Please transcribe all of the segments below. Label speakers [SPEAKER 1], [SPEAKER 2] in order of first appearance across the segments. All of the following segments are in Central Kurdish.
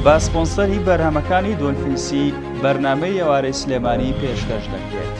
[SPEAKER 1] بە سپۆنسەری بەرهەمەکانی دۆلفینسی بەرنامەی ئێوارەی سلێمانی پێشکەش دەکرێت.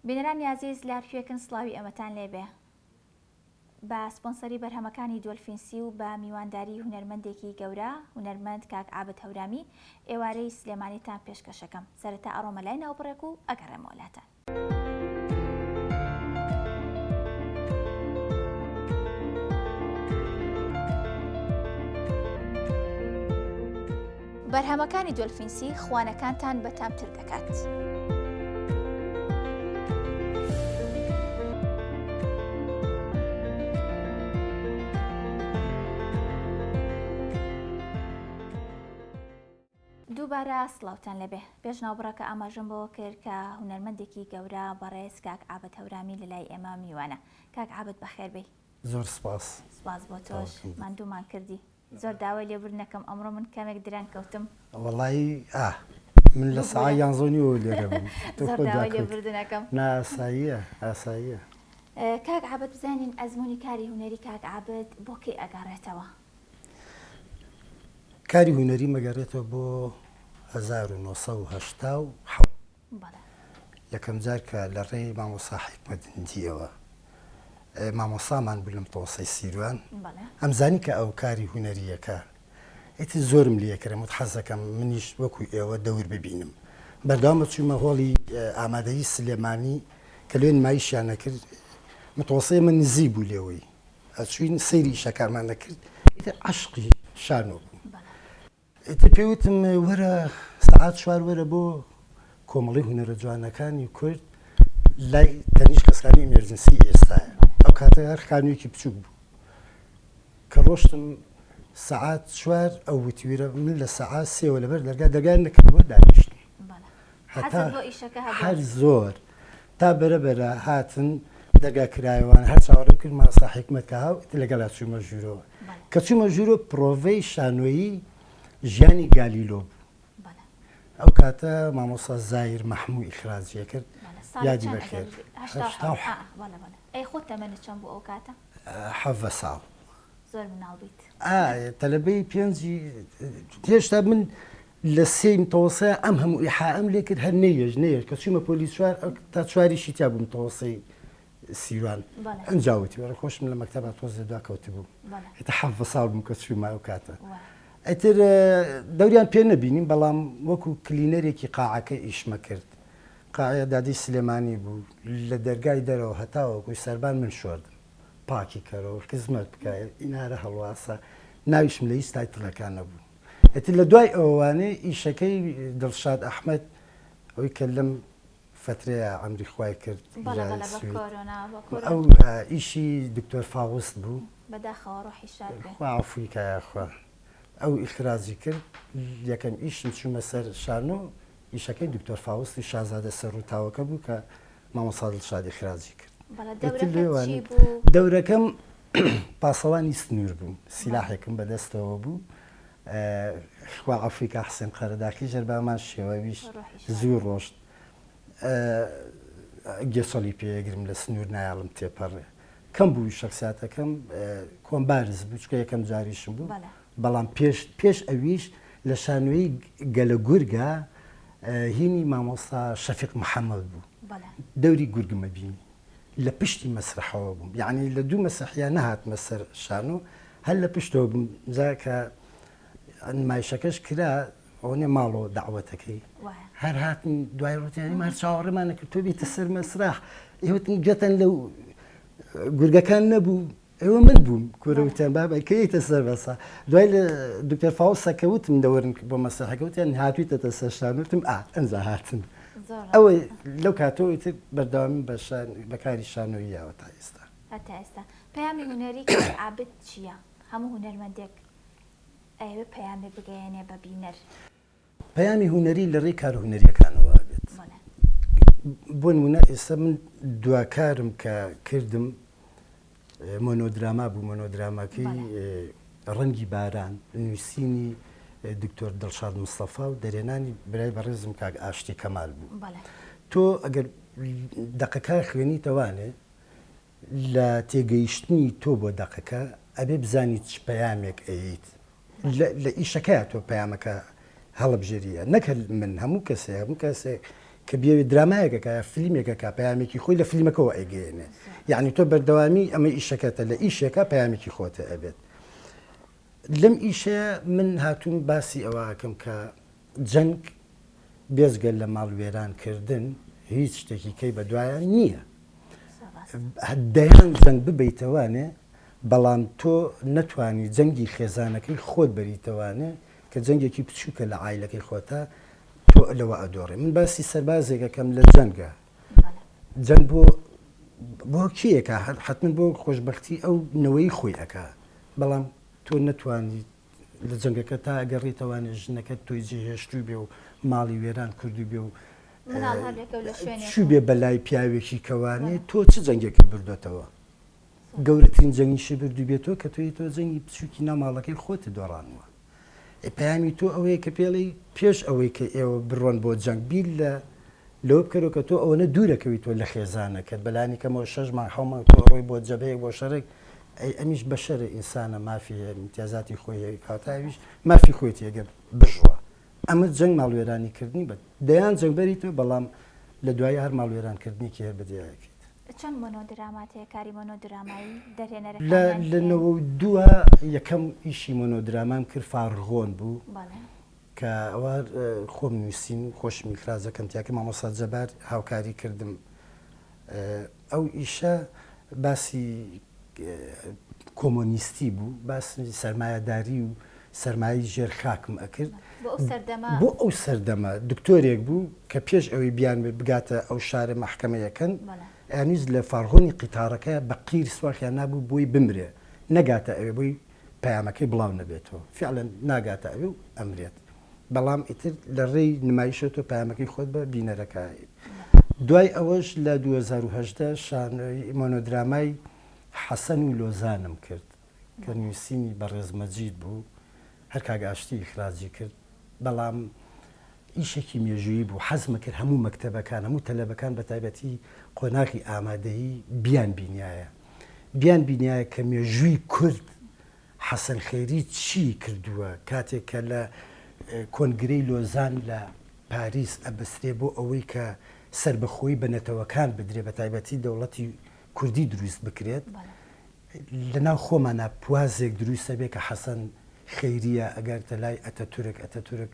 [SPEAKER 2] بینەرانی ئازیز لە هەرکوێکن سڵاوی ئێمەتان لێبێ بە سپۆنسەری بەرهەمەکانی دۆلفینسی و بە میوانداری هونەرمەندێکی گەورە هونەرمەند کاک عابد هەورامی ئێوارەی سلێمانیتان پێشکەشەکەم سەرەتا ئەڕۆمە لای ناوبڕێک و ئەگەڕێمەوە لاتان. بەرهەمەکانی دۆلفینسی خوانەکانتان بەتامتر دەکات. دووبارە سڵاوتان لێبێ. پێش ناوبڕەکە ئاماژەم بەوە کرد کە هونەرمەندێکی گەورە بەڕێز کاک عابد هەورامی لە لای ئێمە میوانە. کاک عابد بەخێر بێی.
[SPEAKER 3] زۆر سپاس.
[SPEAKER 2] سپاس بۆ تۆش. ماندوومان کردی. زۆر داوای لێبوردن ئەکەم ئەمڕۆ من کەمێک درەنگ کەوتم.
[SPEAKER 3] وەڵایی ئا من لە سەعا یانزە و نیوەوە لێرە بووم.
[SPEAKER 2] تۆ زۆر خۆت داوای دواکەوتی. لێبوردن ئەکەم.
[SPEAKER 3] نا ئاساییە ئاساییە.
[SPEAKER 2] کاک عابد بزانین ئەزموونی کاری هونەری کاک عابد بۆ کەی ئەگەڕێتەوە؟
[SPEAKER 3] کاری هونەریم ئەگەڕێتەوە بۆ 1987 یەکەم جار کە لە ڕێی مامۆسا حیکمەت هندیەوە مامۆسامان بوو لە متەوەسەی سیروان ئەمزانی کە ئەو کاری هونەریەکە ئیتر زۆرم لێکرم وت حەزەکەم منیش وەکو ئێوە دەور ببینم بەردەوامە چوومە هۆڵی ئامادەیی سلێمانی کە لێ نمایشیان نەکرد متەوەسەی من نزیک بوو لێوەی ئەچوین سەیری ئیشەکانمان دەکرد ئیتر عەشقی شانۆ بووم ئیتر پێی وتم وەرە سەعات چوار وەرە بۆ کۆمەڵی هونەرە جوانەکانی کورد لای تەنیش خەسخانی ئیمێرجنسی ئێستایە ئەو کاتە هەر خانوویەکی بچووک بوو کە ڕۆشتم سەعات چوار ئەو وتویرە من لە سەعات سێوە لەبەر دەرگا دەرگای نەکردەوە دانیشتم
[SPEAKER 2] هەتا حەزت بۆ ئیشەکە هەبوو؟
[SPEAKER 3] هەر زۆر تا بەرە بەرە هاتن دەرگا کرایەوان هەر چاوەڕێم کرد مامۆستا حیکمەت کە هاو ئیتر لەگەڵیا چوومە ژوورەوە کە چوومە ژوورەوە پرۆڤەی شانۆیی ژیانی گالیلۆ بوو ئەو کاتە مامۆستا زایر مەحموو ئیخراجی ئەکرد یادی بەخێر
[SPEAKER 2] ئەی خۆت تەمەنت چەند بوو ئەو کاتە؟
[SPEAKER 3] حەڤە ساڵ.
[SPEAKER 2] زۆر مناڵ بیت.
[SPEAKER 3] ئا تەلەبەی پێنجی هێشتا من لە سێی متەوەسەیە ئەم هەموو ئیحائەم لێ کرد هەر نەیەش نەیەش کە چوومە پۆلی چوار تا چواریشی تیا بووم متەوەسەی سیروان ئەنجا وتی وەرە خۆشم لە مەکتەبا تۆزێ دوا کەوتبووم ئیتر حەڤدە ساڵ بووم کە چوومە ئەو کاتە ئیتر دەوریان پێ نەبینیم بەڵام وەکو کلینەرێکی قاعەکە ئیشمە کرد قاعە دادی سلێمانی بوو لە دەرگای دەرەوە هەتاوەکوی سەربان من شۆردم پاکی کەرەوە خزمەت بکە ئینارە هەڵواسە ناویشم لە هیچ تایتڵەکان نەبوو ئیتر لە دوای ئەوانێ ئیشەکەی دڵشاد ئەحمەد ئەوی کە لەم فەترەیە عەمری خوای کرد
[SPEAKER 2] بەڵێ
[SPEAKER 3] لە
[SPEAKER 2] بەڵێ بە
[SPEAKER 3] سوید
[SPEAKER 2] کۆرۆنا بە کۆرۆنا
[SPEAKER 3] ئەو ئیشی دکتۆر فاوست بوو
[SPEAKER 2] بەداخەوە ڕۆحی شاد بێ.
[SPEAKER 3] خوا عەفوی کا یاخوا ئەو ئیخراجی کرد یەکەم ئیشم چوومە سەر شانۆ ئیشەکەی دکتۆر فاوستی شازادە سەر ڕووتاوەکە بوو کە مامۆستا دڵشاد ئیخراجی کرد
[SPEAKER 2] بەڵێ
[SPEAKER 3] ئیتر
[SPEAKER 2] دەورەکەت
[SPEAKER 3] لێوان
[SPEAKER 2] چی بوو؟
[SPEAKER 3] دەورەکەم پاسەوانی سنوور بووم سیلاحێکم بەدەستەوە بوو خوا عەفوی کا حسێن قەرەداخی ژەر بامان شێوەویش
[SPEAKER 2] ڕۆحی شاد
[SPEAKER 3] زوو ڕۆشت گێچەڵی پێگرم لە سنوور نایەڵم تێپەڕێ کەم بوو شخصیاتەکەم کۆمبارز بوو چکە یەکەم جاریشم بوو بەڵام پێش پێش ئەویش لە شانۆی گەلە گورگە هینی مامۆستا شەفیق محەممەد بوو دەوری گورگمە بینی لە پشتی مەسرحەوە بووم یعنی لە دوو مەسرحیا نەهاتمە سەر شانۆ هەر لە پشتەوە بووم جا کە نمایشەکەش کرا ئەوەنێ ماڵەوە دەعوەتەکەی هەر هاتن دوای ڕوتیانی مار چاوەڕێمان نەکرد تۆ بیتە سەر مەسرح ئێوەتن گوێتان لەو گورگەکان نەبوو ئێوە من بووم کورە وتیان بابە کەیتە سەر بەسا دوای لە دکتۆر فاوسە کە وتم دەوەرن بۆ مەسرحەکە وتیان هاتوویتەتە سەر شان وتم ئا ئەنجا هاتن ئەوە لەو کاتەوە ئیتر بەردەوامی بە شان بەکاری شانۆیی یاوە تا ئێستا.
[SPEAKER 2] هەتا ئێستا پەیامی هونەری کاک عابد چییە؟ هەموو هونەرمەندێک ئەیەوێ پەیامێک بگەیەنێ بە بینەر.
[SPEAKER 3] پەیامی هونەری لە ڕێی کارە هونەرییەکانەوە ئەبێت. بۆ نموونە ئێستا من دوا کارم کە کردم مۆنۆدراما بوو، مۆنۆدراماکەی ڕەنگی باران، نووسینی دکتۆر دڵشاد مستەفا و دەرهێنانی برای بەڕێزم کاک ئاشتی کەمال بوو. تۆ ئەگەر دەقەکە خوێنیتەوانێ لە تێگەیشتنی تۆ بۆ دەقەکە ئەبێ بزانی چ پەیامێک ئەیەیت لە ئیشەکەیا تۆ پەیامەکە هەڵبژێریە نەک هەر من هەموو کەسێ هەموو کەسێک کە بیەوێت درامایەک ئەکا یا فلیمێک ئەکا پەیامێکی خۆی لە فلیمەکەوە ئەیگەیەنێ یعنی تۆ بەردەوامی ئەمە ئیشەکەتە لە ئیشێکا پەیامێکی خۆتە ئەبێت لەم ئیشەیە من هاتووم باسی ئەوە ئەکەم کە جەنگ بێجگە لە ماڵ وێران کردن هیچ شتێکی کەی بەدوایان نییە. دەیان جەنگ ببەیتەوانێ بەڵام تۆ نەتوانی جەنگی خێزانەکەی خۆت بەریتەوانێ کە جەنگێکی بچووکە لە عایلەکەی خۆتا تۆ لەوە ئەدۆڕێ من باسی سەربازێک ئەکەم لە جەنگە جەنگ بۆ بۆ کێیەکە حتمما بۆ خۆشببختی ئەو نەوەی خۆی ئەکا بەڵام تۆ نەتوانیت لە جەنگەکە تا ئەگەڕیتەوانێ ژنەکەت تۆی جێهێشتوو بێ و ماڵی وێران کردوو بێ و
[SPEAKER 2] مناڵ هەر لەکەو لە شوێنێک
[SPEAKER 3] چوو بێ بەلای پیاوێکی کەوانێ تۆ چ جەنگێکت بردۆتەوە گەورەترین جەنگیشی بردوو بێ تۆ کە تۆی تۆ جەنگی بچووکی ناو ماڵەکەی خۆت دۆڕانووە پەیامی تۆ ئەوەیە کە پێڵی پێش ئەوەی کە ئێوە بڕۆن بۆ جەنگ بیر لە لەوە بکەرەوە کە تۆ ئەوەنە دوورەکەویتەوە لە خێزانەکەت بەلانی کەمەوە شەش مانگ حەو مانگ تۆ ئەڕۆی بۆ جەبهەیەک بۆ شەڕێک ئەی ئەمیش بەشەرە ئینسانە مافی هەیە ئیمتیازاتی خۆی هەیە کەواتە ئەویش مافی خۆیەتی ئەگەر بڕوا ئەمە جەنگ ماڵوێرانی کردنی بە دەیان جەنگ بەریتەوە بەڵام لە دوایی هەر ماڵوێران کردنێکی هەر بەجێ ئەکەیت.
[SPEAKER 2] چەند مۆنۆدرامات هەیە کاری مۆنۆدرامایی
[SPEAKER 3] لە
[SPEAKER 2] دەرهێنەرەکانیان
[SPEAKER 3] لە
[SPEAKER 2] کێن؟
[SPEAKER 3] 92 یەکەم ئیشی مۆنۆدرامام کرد فارغۆن بوو.
[SPEAKER 2] بەڵێ.
[SPEAKER 3] کە ئەوە خۆم نووسیم و خۆشم ئیخراجەکەم تیا کرد، مامۆستا جەبار هاوکاری کردم. ئەو ئیشە باسی کۆمۆنیستی بوو، باسی سەرمایەداری و سەرمایەی ژێر خاکم ئەکرد.
[SPEAKER 2] بۆ ئەو سەردەمە؟
[SPEAKER 3] بۆ ئەو سەردەمە. دکتۆرێک بوو کە پێش ئەوەی بیانوێت بگاتە ئەو شارە مەحکەمەیەکەن، ئەیانویست لە فارغۆنی قیتارەکە بە قیر سواخیان نابوو بۆی بمرێ، نەگاتە ئەوێ بۆی پەیامەکەی بڵاو نەبێتەوە فیعلەن ناگاتە ئەوێ و ئەمرێت بەڵام ئیتر لە ڕێی نمایشەوە تۆ پەیامەکەی خۆت بە بینەرەکە ئەیت دوای ئەوەش لە 2018 شانۆی مۆنۆدرامای حەسەن و لۆزانم کرد کە نووسینی بەڕێز مەجید بوو هەر کاک ئاشتی ئیخراجی کرد بەڵام ئیشێکی مێژوویی بوو حەزمە کرد هەموو مەکتەبەکان هەموو تەلەبەکان بە تایبەتی قۆناغی ئامادەیی بیان بینیایە بیان بینیایە کە مێژووی کورد حەسەن خەیری چی کردووە کاتێک کە لە کۆنگرەی لۆزان لە پاریس ئەبەسترێ بۆ ئەوەی کە سەربەخۆیی بە نەتەوەکان بدرێ بە تایبەتی دەوڵەتی کوردی دروست بکرێت لە ناو خۆمانا پوازێک دروست ئەبێ کە حەسەن خەیریە ئەگەرتە لای ئەتەتورک ئەتەتورک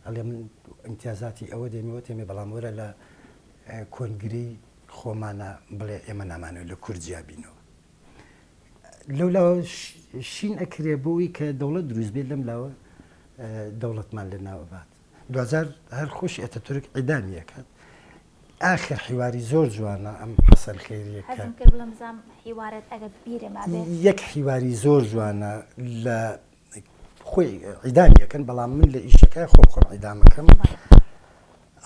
[SPEAKER 3] ئەڵێ من ئیمتیازاتی ئەوە دێمێ وە تێمێ بەڵام وەرە لە کۆنگرەی خۆمانە بڵێ ئێمە نامانەوێت لە کورد جیا بینەوە لەو لاوە شین ئەکرێ بۆی کە دەوڵەت دروست بێت لەم لاوە دەوڵەتمان لە ناوە بات دوجار هەر خۆشی ئەتە تورک عیدامی ئەکات ئاخر حیواری زۆر جوانە ئەم حەسەن خێریە کە
[SPEAKER 2] حەزم کرد بڵێم بزانم حیوارت ئەگەر بیرم ئەبێ
[SPEAKER 3] یەک حیواری زۆر جوانە لە خۆی عیدامی ئەکەن بەڵام من لە ئیشەکە خۆم خۆم عیدامەکەم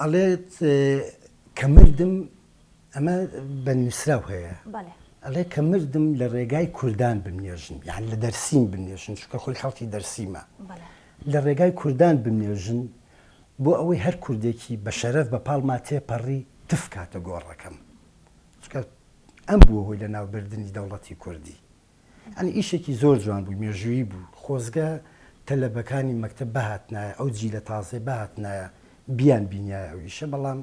[SPEAKER 3] ئەڵێت کە مردم ئەمە بە نووسراو هەیە ئەڵێ کە مردم لە ڕێگای کوردان بمنێژن یان لە دەرسیم بنێژن چونکە خۆی خەڵکی دەرسیمە لە ڕێگای کوردان بمنێژن بۆ ئەوەی هەر کوردێکی بە شەرەف بە پاڵما تێپەڕی تف کاتە گۆڕەکەم چونکە ئەم بووە هۆی لەناوبردنی دەوڵەتی کوردی یانی ئیشێکی زۆر جوان بوو مێژوویی بوو خۆزگە تەلەبەکانی مەکتەب بهاتنایە ئەو جیلە تازەی بهاتنایە بیان بینیایە ئەو ئیشە بەڵام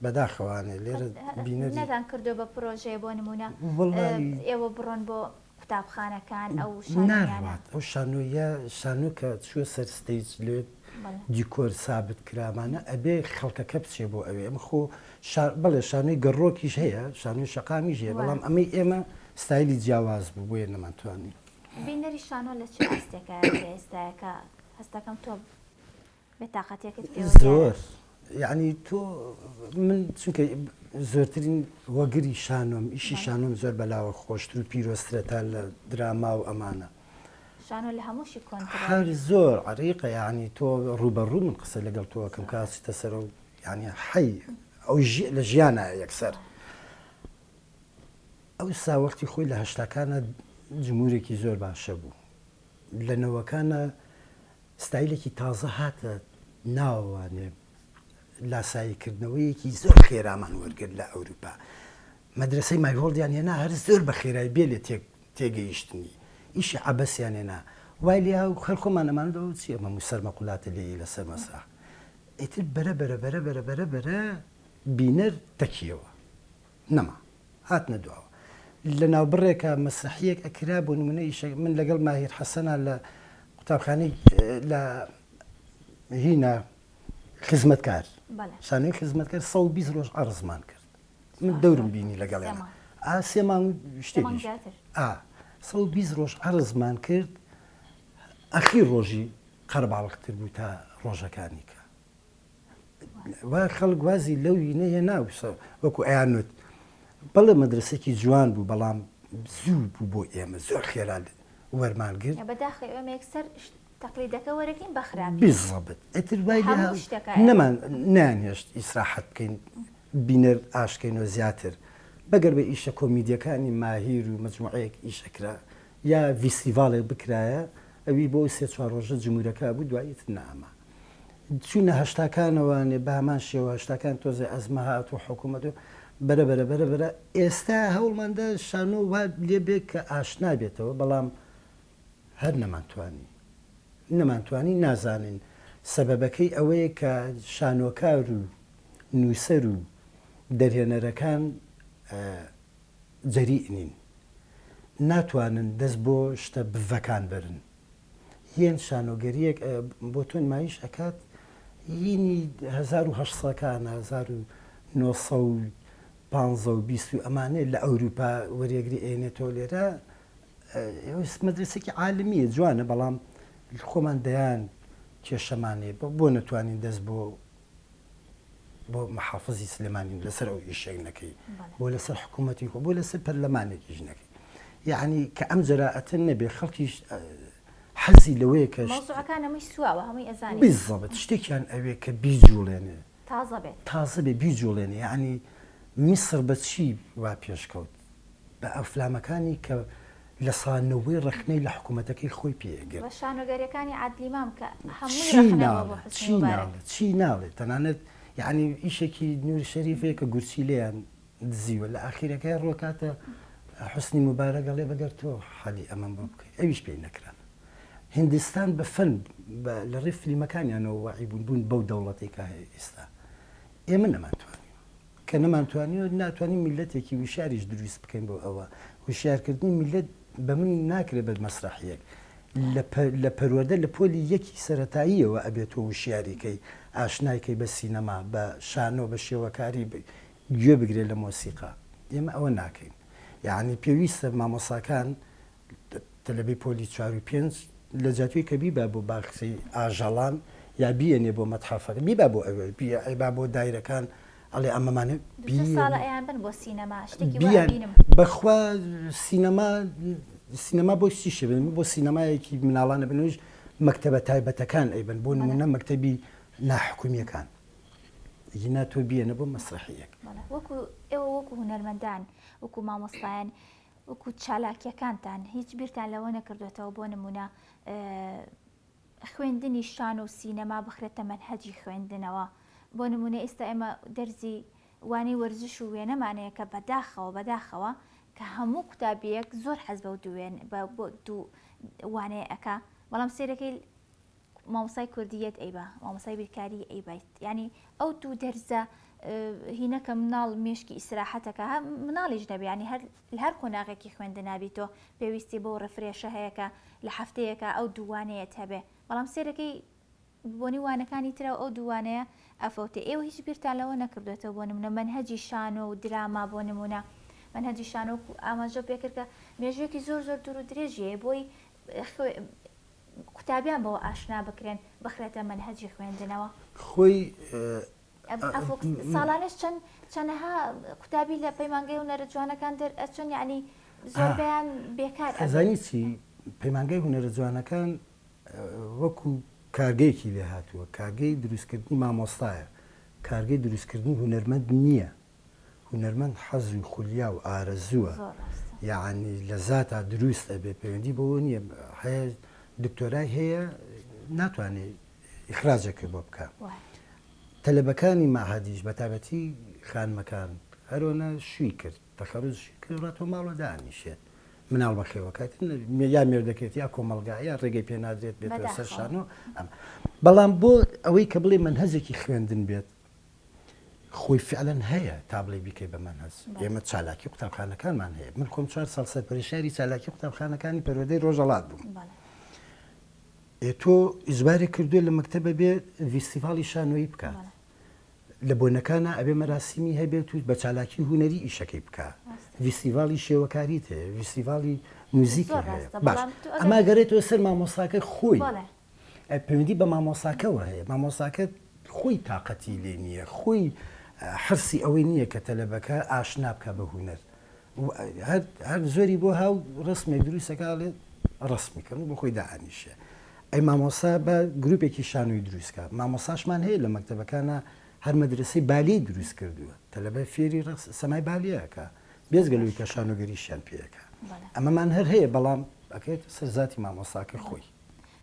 [SPEAKER 3] بەداخەوانێ لێرە بینەری
[SPEAKER 2] نەتان کردووە بە پرۆژەیە بۆ نموونە
[SPEAKER 3] وەڵڵاهی
[SPEAKER 2] ئێوە بڕۆن بۆ قوتابخانەکان ئەو شانۆیانە؟
[SPEAKER 3] ناڕوات ئەو شانۆیە شانۆ کە چووە سەر stage لێ. دیکۆر سابت کرامانە ئەبێ خەڵکەکە بچێ بۆ ئەوێ ئەمە خۆ بەڵێ شانۆی گەڕۆکیش هەیە شانۆی شەقامیش هەیە بەڵام ئەمەی ئێمە ستایلی جیاواز بوو بۆیە نەمانتوانی.
[SPEAKER 2] بینەری شانۆ لە چ ئاستێکایە لە ئێستایا کە هەستەکەم تۆ بێتاقەتیەکەت پێوە دیارە؟
[SPEAKER 3] زۆر یعنی تۆ من چونکە زۆرترین وەگری شانۆم ئیشی شانۆم زۆر بەلاوە خۆشتر و پیرۆزترە تا لە دراما و ئەمانە.
[SPEAKER 2] شانۆ لە هەمووشی کۆنترە.
[SPEAKER 3] هەر زۆر عەریقە یعنی تۆ ڕووبەڕوو من قسە لەگەڵ تۆ ئەکەم کە ئەچیتە سەرەوە یعنی حەی ئەو لە ژیانایە یەکسەر. ئەوسا وەختی خۆی لە هەشتاکانە جمورێکی زۆر باشە بوو لە نەوەکانە ستایلێکی تازە هاتە ناوەوانێ لاسایی کردنەوەیەکی زۆر خێرامان وەرگرت لە ئەوروپا مەدرسەی مایهۆڵدیان هێنا هەر زۆر بە خێرای بێ لێ تێگەیشتنی ئیشی عەبەسیان هێنا وای لێ هەر خۆمان ئەمانەوە چی ئەمە سەرمە قولاتە لێی لەسەر مەسرح ئیتر بەرە بەرە بەرە بەرە بەرە بەرە بینەر تەکیەوە نەما هاتنە دواوە لە ناوبڕێکا مەسرەحیەک ئەکرا بۆ نمونە ئیشەک من لەگەڵ ماهیر حەسەنا لە قوتابخانەی لە هینا خزمەتکار شانۆی خزمەتکار 120 ڕۆژ عەرزمان کرد من دەورم بینی لەگەڵیان ئا سێ مانگ شتێکیش ئا 120 ڕۆژ عەرزمان کرد ئەخیر ڕۆژی قەرەباڵغتر بوو تا ڕۆژەکانی کە وا خەڵک وازی لەو وینە هێنا وەکو ئەیانوت بەڵێ مەدرسێکی جوان بوو بەڵام زوو بوو بۆ ئێمە زۆر خێرا وەرمان گرت
[SPEAKER 2] بەداخی ئێمە یەکسەر تەقلیدەکە وەرەگرین بە خراپی
[SPEAKER 3] بالضبط ئیتر وای لێ
[SPEAKER 2] هەموو شتەکە
[SPEAKER 3] نەمان نەیانهێشت ئیسراحەت بکەین بینەر ئاشکەینەوە زیاتر بەگەر بە ئیشە کۆمیدیەکانی ماهیر و مەجموعەیەک ئیش ئەکرا یا ڤیستیڤاڵێک بکرایە ئەوی بۆ سێ چوار ڕۆژە جمورەکە بوو دوایی ئیتر نەئەما چوینە هەشتاکانەوانێ بە هەمان شێوە هەشتاکان تۆزێ ئەزمە هات و حکوومەت و بەرە بەرە بەرە بەرە ئێستا هەوڵماندا شانۆ وا لێ بێ کە ئاشنا بێتەوە بەڵام هەر نەمانتوانی نەمانتوانی نازانین سەبەبەکەی ئەوەیە کە شانۆکار و نووسەر و دەرهێنەرەکان جەریء نین ناتوانن دەست بۆ شتە بڤەکان بەرن یێن شانۆگەریەک بۆ تۆ نمایش ئەکات هینی 1800 کان 1915 و 20 و ئەمانەیە لە ئەوروپا وەرێگری ئێنێتەوە لێرە مەدرسێکی عالمیە جوانە بەڵام خۆمان دەیان کێشەمانێ بۆ نەتوانین دەست بۆ بۆ محافزی سلێمانی لەسەر ئەو ئیشێک نەکەی بۆ لەسەر حکوومەتی خۆ بۆ لەسەر پەرلەمانێکیش نەکەی یعنی کە ئەم جەرائەتە نەبێ خەڵکیش حەزی لەوەیە کە
[SPEAKER 2] مەوزوعەکان هەمووی سواوە هەمووی ئەزانین
[SPEAKER 3] بالضبط شتێکیان ئەوێ کە بیجوڵێنێ
[SPEAKER 2] تازە بێت
[SPEAKER 3] تازە بێ بیجوڵێنێ یعنی میسر بە چی وا پێشکەوت بە ئەفلامەکانی کە لە سا نەوەی ڕەخنەی لە حکوومەتەکەی خۆی پێ ئەگرت.
[SPEAKER 2] بە شانۆگەریەکانی عادلی مام کە هەمووی
[SPEAKER 3] چی
[SPEAKER 2] ڕەخنە بووە بۆ
[SPEAKER 3] ناڵێ
[SPEAKER 2] حوسنی
[SPEAKER 3] چی
[SPEAKER 2] موبارەک.
[SPEAKER 3] ناڵێ چی ناڵێ تەنانەت یەعنی ئیشێکی نوری شەریف هەیە کە گورچیلەیان دزیوە لە ئاخیرەکەی ڕۆکاتە حوسنی موبارەک ئەڵێ بەگەر تۆ حەلی ئەمەم بۆ بکەی ئەویش پێی نەکرا هیندستان بە فەن بە لە ڕێی فلیمەکانیانەوە وەعی بوون بوون بەو دەوڵەتەی کە هەیە ئیستا ئێمە نەمانتوانیوە کە نەمانتوانیوە ناتوانین میللەتێکی وشیاریش دروست بکەین بۆ ئەوە. وشیارکردنی میللەت بە من ناکرێت بە مەسرەحیەک. لە پەروەردە لە پۆلی یەکی سەرەتاییەوە ئەبێت تۆ وشیاری کەی، ئاشنای کەی بە سینەما، بە شانۆ، بە شێوەکاری، گوێ بگرێت لە مۆسیقا. ئێمە ئەوە ناکەین. یەعنی پێویستە مامۆستاکان تەلەبەی پۆلی چوار و پێنج لە جاتوی کە بیبا بۆ باخچەی ئاژەڵان یا بیەنێ بۆ مەتحەفەکە بیبا بۆ ئەوێ بیبا بۆ دایرەکان ئەڵێ ئەمەمانە
[SPEAKER 2] دوو سێ ساڵە ئەیان بن بۆ سینەما شتێکی وا
[SPEAKER 3] بیان
[SPEAKER 2] ئەبینم.
[SPEAKER 3] بەخوا سینەما سینەما بۆ چی شێ بن بۆ سینەمایەکی مناڵانە بن ئەویش مەکتەبە تایبەتەکان ئەیبەن بۆ نمونە مەکتەبی ناحکومیەکان ئینا تۆ بیەنە بۆ مەسرەحیەک.
[SPEAKER 2] بەڵێ وەکو ئێوە وەکو هونەرمەندان وەکو مامۆستایان وەکو چالاکیەکانتان هیچ بیرتان لەوە نەکردوێتەوە بۆ نمونە خوێندنی شانۆ و سینەما بخرێتە مەنهەجی خوێندنەوە بۆ نمونە ئێستا ئێمە دەرزی وانەی وەرزش و وێنەمانەیە کە بەداخەوە بەداخەوە کە هەموو قوتابیەک زۆر حەز بەو دووێن بە دوو وانەیە ئەکا بەڵام سێرەکەی مامۆستای کوردی یەت ئەیبا مامۆستای بیرکاری ئەیبایت یعنی ئەو دوو دەرزە هینەکە مناڵ مێشکی ئیسراحەتەکە مناڵیش نەبێ ینی هەر لە هەر قۆناغێکی خوێندنابی تۆ پێویستی بۆ ڕفرێشە هەیەکە لە هەفتەیەکە ئەو دووانەیەت هەبێ بەڵام سێرەکەی. بۆنی وانەکانی ترەوە ئەو دووانەیە ئەفەوتێ ئێوە هیچ بیرتان لەوە نەکردوێتەوە بۆ نمونە مەنهەجی شانۆ و دراما بۆ نمونە مەنهەجی شانۆ ئاماژە پێکرد کە مێژوویەکی زۆر زۆر دوور و درێژی هەیە بۆی قوتابیان بەوە ئاشنا بکرێن بخرێتە مەنهەجی خوێندنەوە.
[SPEAKER 3] خۆی
[SPEAKER 2] ساڵانەش چەند چەنەها قوتابی لە پەیمانگەی هونەرە جوانەکان دەرئەچن یعنی زۆربەیان بێکار ئەبن.
[SPEAKER 3] ئەزانی چی پەیمانگای هونەرە جوانەکان وەکو کارگەیەکی لێ هاتووە کارگەی دروستکردنی مامۆستایە کارگەی دروستکردنی هونەرمەند نییە هونەرمەند حەز و خولیا و ئارەزووە یەعنی لە زاتا دروست ئەبێ پەیوەندی بەوە نییە هەیە دکتۆرای هەیە ناتوانێ ئیخراجەکە بۆ بکە تەلەبەکانی مەعهەدیش بە تایبەتی خانمەکان هەرۆنە شووی کرد تەخەروج کرد ڕاتەوە ماڵەوە دانیشێت مناڵ بەخێوەکات یا مێردەکێت یا کۆمەڵگا یا ڕێگەی پێ نادرێت بێتەوە سەر شانۆ ئەم بەڵام بۆ ئەوەی کە بڵێ مەنهەجێکی خوێندن بێت خۆی فعلەن هەیە تا بڵێ بیکەی بە مەنهەج ئێمە چالاکی قوتابخانەکانمان هەیە من خۆم چوار ساڵ سەرپەرشتیاری چالاکی قوتابخانەکانی پەروەردەی ڕۆژەڵات بووم ئێ تۆ ئیجبارێک کردووە لە مەکتەبە بێ ڤیستیڤاڵی شانۆیی بکات لە بۆنەکانا ئەبێ مەراسیمی هەبێت و بە چالاکی هونەری ئیشەکەی بکا ڤیستیڤاڵی شێوەکاریت هەیە ڤیستیڤاڵی موزیکت هەیە باش ئەمە گەرێتەوە سەر مامۆستاکە خۆی پەیوەندی بە مامۆساکەوە هەیە مامۆساکە خۆی تااقەتی لێ نییە خۆی حرسی ئەوەی نییە کە تەلەبەکە ئاشنا بکە بە هوەر هەر زۆری بۆ هاو ڕسمێک دروستەکە لێ ڕسمی کەم بۆ خۆی دائەنیشێ ئەی مامۆسا بە گروپێکی شانۆی دروستکە مامۆساشمان هەیە لە مەکتەبەکانە هەر مەدرسەی بالی دروست کردووە تەلەبە فێری ڕقس سەمای بالیەکە بێزگە لەوەی کە شانۆگەریشیان پێەکە ئەمەمان هەر هەیە بەڵام ئەکەێت سەر زاتی مامۆساکە خۆی.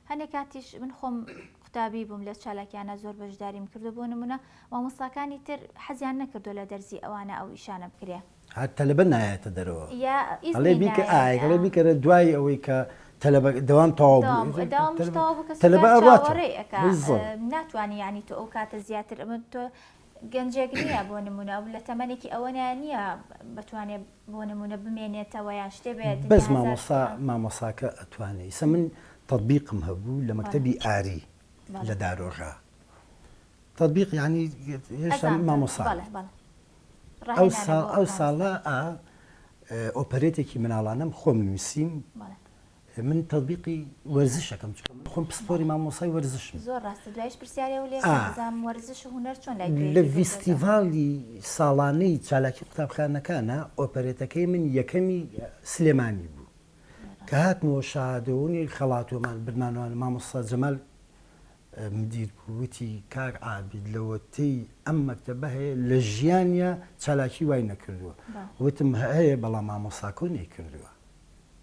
[SPEAKER 2] هەنێ کاتیش من خۆم قوتابی بووم لە چالاکیانە زۆر بەشداریم کردو بۆ نمونە مامۆستاکانی تر حەزیان نەکردو لە دەرزی ئەوانە ئەو ئیشانە بکرێ.
[SPEAKER 3] هەر تەلەبە نایەتە دەرەوە ئەڵێ بیکە ئای ئەڵێ بیکەرە دوای ئەوەی کە تەلەبە دەوام تەواو بوو
[SPEAKER 2] تەلەبە ئەڕاتەوە ناتوانانی یعنی تۆ ئەو کاتە زیاتر ئەمە تۆ گەنجێک نییە بۆ نمونە ئەو لە تەمەنێکی ئەوە نییە بتوانێت بۆ نمونە بمێنێتەوە یان شتێ بێت
[SPEAKER 3] بەس مامۆسا مامۆساکە ئەتوانێ ئیسە من تەطبیقم هەبوو لە مەکتەبی ئاری لە دارۆغا تطبیق یعنی هێشتا مامۆسا ئەو ساڵ ئەو ساڵە ئا ئۆپەرێتێکی مناڵانەم خۆم نووسیم من تەطبیقی وەرزشەکەم چونکە من خۆم پسپۆری مامۆسای وەرزشم.
[SPEAKER 2] زۆر ڕاستە دوایش پرسیارێ و لێ بزانم وەرزش و هونەر چۆن لای تۆ
[SPEAKER 3] لە ڤیستیڤاڵی ساڵانەی چالاکی قوتابخانەکانە ئۆپەرێتەکەی من یەکەمی سلێمانی بوو کە هاتمەوە شادەونی خەڵاتۆمان برمانوان مامۆستا جەمال مدیر بوو وتی کاک عابید لەوەتەی ئەم مەکتەبە هەیە لە ژیانیا چالاکی وای نەکردووە وتم هەیە بەڵام مامۆستاکۆ نەیکردووە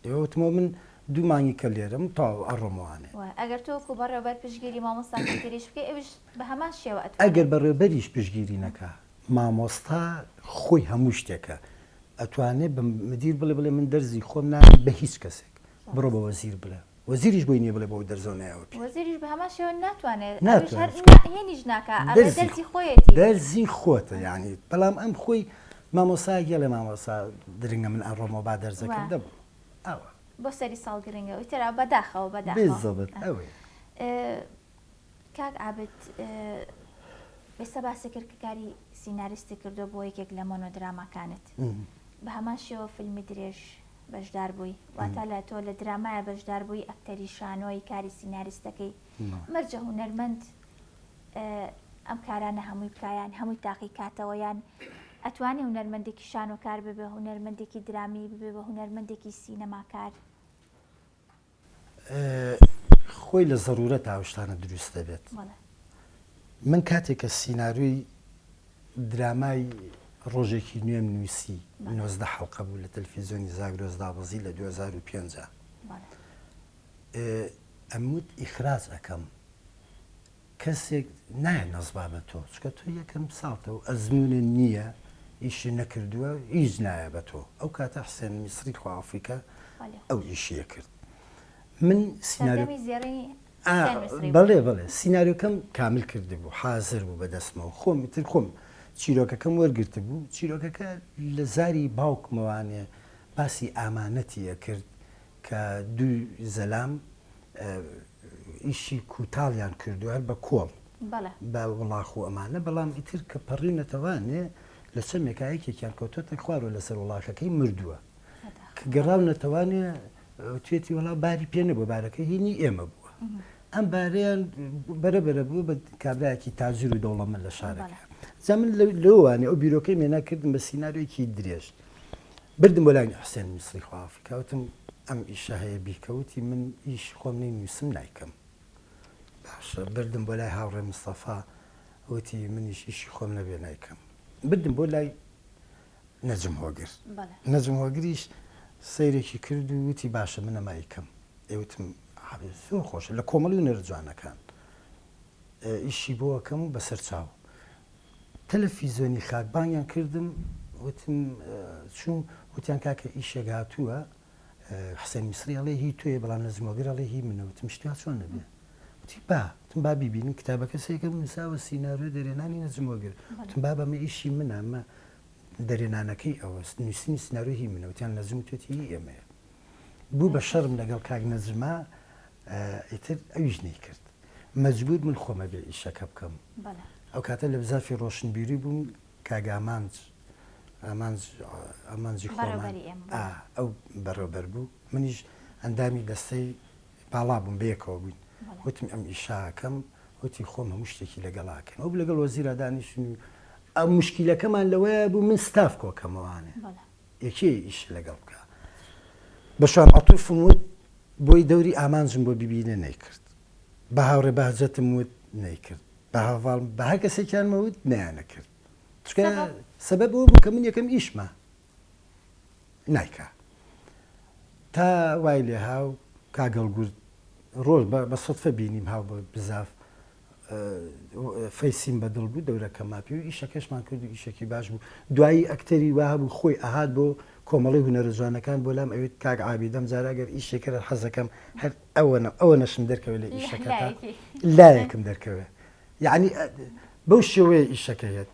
[SPEAKER 3] ئێوە وتمەوە من دوو مانگی کە لێرەم تەواو ئەڕۆمەوانێ.
[SPEAKER 2] وە ئەگەر تۆ وەکو بەڕێوەبەر پشتگیری مامۆستاکەی تریش بکەی ئەویش بە هەمان شێوە ئەتوانێ.
[SPEAKER 3] ئەگەر بەڕێوبەریش پشتگیری نەکا مامۆستا خۆی هەموو شتێکە ئەتوانێ بە مدیر بڵێ بڵێ من دەرزی خۆم نادەم بە هیچ کەسێک بڕۆ بە وەزیر بڵێ وەزیریش بۆی نیە بڵێ بەو دەرزەوە نایەوە پێ.
[SPEAKER 2] وەزیریش بە هەمان شێوە ناتوانێت ئەویش هەر هێنیش ناکا ئەمە دەرزی خۆیەتی.
[SPEAKER 3] دەرزی خۆتە یانی بەڵام ئەم خۆی مامۆستا گێڵێ مامۆستا درنگە من ئەڕۆمەوە با دەرزەکەم دەبم ئاوا.
[SPEAKER 2] بۆ سەری ساڵ گرنگە ئیتر بەداخەوە بەداخەوە.
[SPEAKER 3] بالضبط ئەوەیە.
[SPEAKER 2] کاک عابد ئێستا باست کرد کە کاری سیناریستی کردووە بۆ یەکێک لە مۆنۆدراماکانت بە هەمان شێوە فیلمی درێژ بەشدار بووی واتە لە تۆ لە درامایە بەشدار بووی ئەکتەری شانۆی کاری سیناریستەکەی مەرجە هونەرمەند ئەم کارانە هەمووی بکایان هەمووی تاقی کاتەوە یان ئەتوانێ هونەرمەندێکی شانۆکار ببێ هونەرمەندێکی درامی ببێ بە هونەرمەندێکی سینەماکار
[SPEAKER 3] خۆی لە زەرورەتا ئەو شتانە دروست دەبێت. من کاتێک کە سیناریۆی درامای ڕۆژێکی نوێم نووسی 19 حەڵقە بوو لە تەلفیزیۆنی زاگرۆس دابەزی لە 2005 ئەموت ئیخراج ئەەکەم کەسێک نایە نەزبا بە تۆ چکە تۆ یەکەم ساڵتە و ئەزمونە نییە ئیشی نەکردووە هیچ نایە بە تۆ ئەو کاتە حسێن میسری خوا ئەفریکا ئەو ئیشیە کرد من سیناریۆ بەڵێ بەڵێ سیناریۆکەم کامل کردبوو حازر بوو بەدەستمەوە خۆم تر خۆم چیرۆکەکەم وەرگرتبوو چیرۆکەکە لە زاری باوکمەوانێ باسی ئامانەتی ئەکرد کە دوو زەلام. ئیشی کوتاڵیان کردووە هەر بە کۆڵ بە وڵاخ و ئەمانە بەڵام ئیتر کە پەڕیونەتەوانێ لە چەمێکا یەکێکیان کەوتۆتە خوارەوە لەسەر وڵاخەکەی مردووە کە گەڕاونەتەوانێ توێتی وەڵا باری پێ نەبووە بارەکە هینی ئێمە بووە ئەم بارەیان بەرە بەرە بووە بە کابرایەکی تاجر و دەوڵەمەند لە شارەکە جا من لەوانێ ئەو بیرۆکەی مێنا کردم بە سیناریۆیەکی درێژ بردم بۆ لای حسێن میسری خوافی کاوتم ئەم ئیشە هەیە بیکەوتی من ئیش خۆم نەی نووسم نایکەم باشە بردم بۆ لای هاوڕێ مستەفا وتی منیش ئیشی خۆم نەبێ نایکەم بردم بۆ لای نەجم هۆگر نەجم هۆگریش سەیرێکی کرد و وتی باشە من ئەمە ئەیکەم ئێ وتم زۆر خۆشە لە کۆمەڵی هونەرە جوانەکان ئیشی بۆ ئەکەم و بەسەر چاو تەلەفیزۆنی خاک بانگیان کردم وتم چووم وتیان کاکە ئیشێک هاتووە حسێن میسری ئەڵێ هی تۆیە بەڵام نەجم هۆگر ئەڵێ هی منە وتم شتی وا چۆن نەبێ وتی با وتم با بیبینم کتابەکە سێکەم نووساوە سیناریۆ دەرێنانی نەجم هۆگر وتم بابە ئەمە ئیشی منە ئەمە دەرێنانەکەی ئەوە نووسینی سیناریۆ هی منە وتیان نەجم وتێتی هی ئێمەیە بوو بە شەرم لەگەڵ کاک نەجما ئیتر ئەویش نەیکرد مەجبور من خۆمە بێ ئیشەکە بکەم ئەو کاتە لە بزافی ڕۆشنبیری بووم کاک ئامانج ئامانج ئامانجی خۆمان ئەو بەڕێوبەر بوو منیش ئەندامی دەستەی باڵا بووم بەیەکەوە بووین وتم ئەم ئیشاکەم وتی خۆم هەموو شتێکی لەگەڵاکەن ئەو لەگەڵ وەزیرا دانیشتین و ئەو مشکیلەکەمان لەوەیە بوو من ستاف کۆکەمەوانێ یەکێ ئیش لەگەڵ بکە بە شوان عەتوفم وت بۆی دەوری ئامانجم بۆ ببینێ نەیکرد بە هاوڕێ بەهجەتم وت نەیکرد بە هەڤاڵ بە هەر کەسێکیانمە وت نەیانەکرد چونکە سەبەب ئەوە بوو کە من یەکەم ئیشمە نایکا تا وای لێ هاو کاگەڵگورد ڕۆژ بە سوتفە بینیم هاو بە بزاف فەیسیم بە دڵ بوو دەورەکەما پێ و ئیشەکەشمان کرد و ئیشەکی باش بوو دوایی ئەکتەری وا هەبوو خۆی ئەهات بۆ کۆمەڵی هونەرە جوانەکان بۆ لام ئەوێت کاک عابید ئەم جارە ئەگەر ئیشێک کرد حەزەکەم هەر ئەوەنە ئەوە نەشم دەرکەوێت لە ئیشەکەتا لایەکم دەرکەوێت یعنی بەو شێوەیە ئیشەکە هێت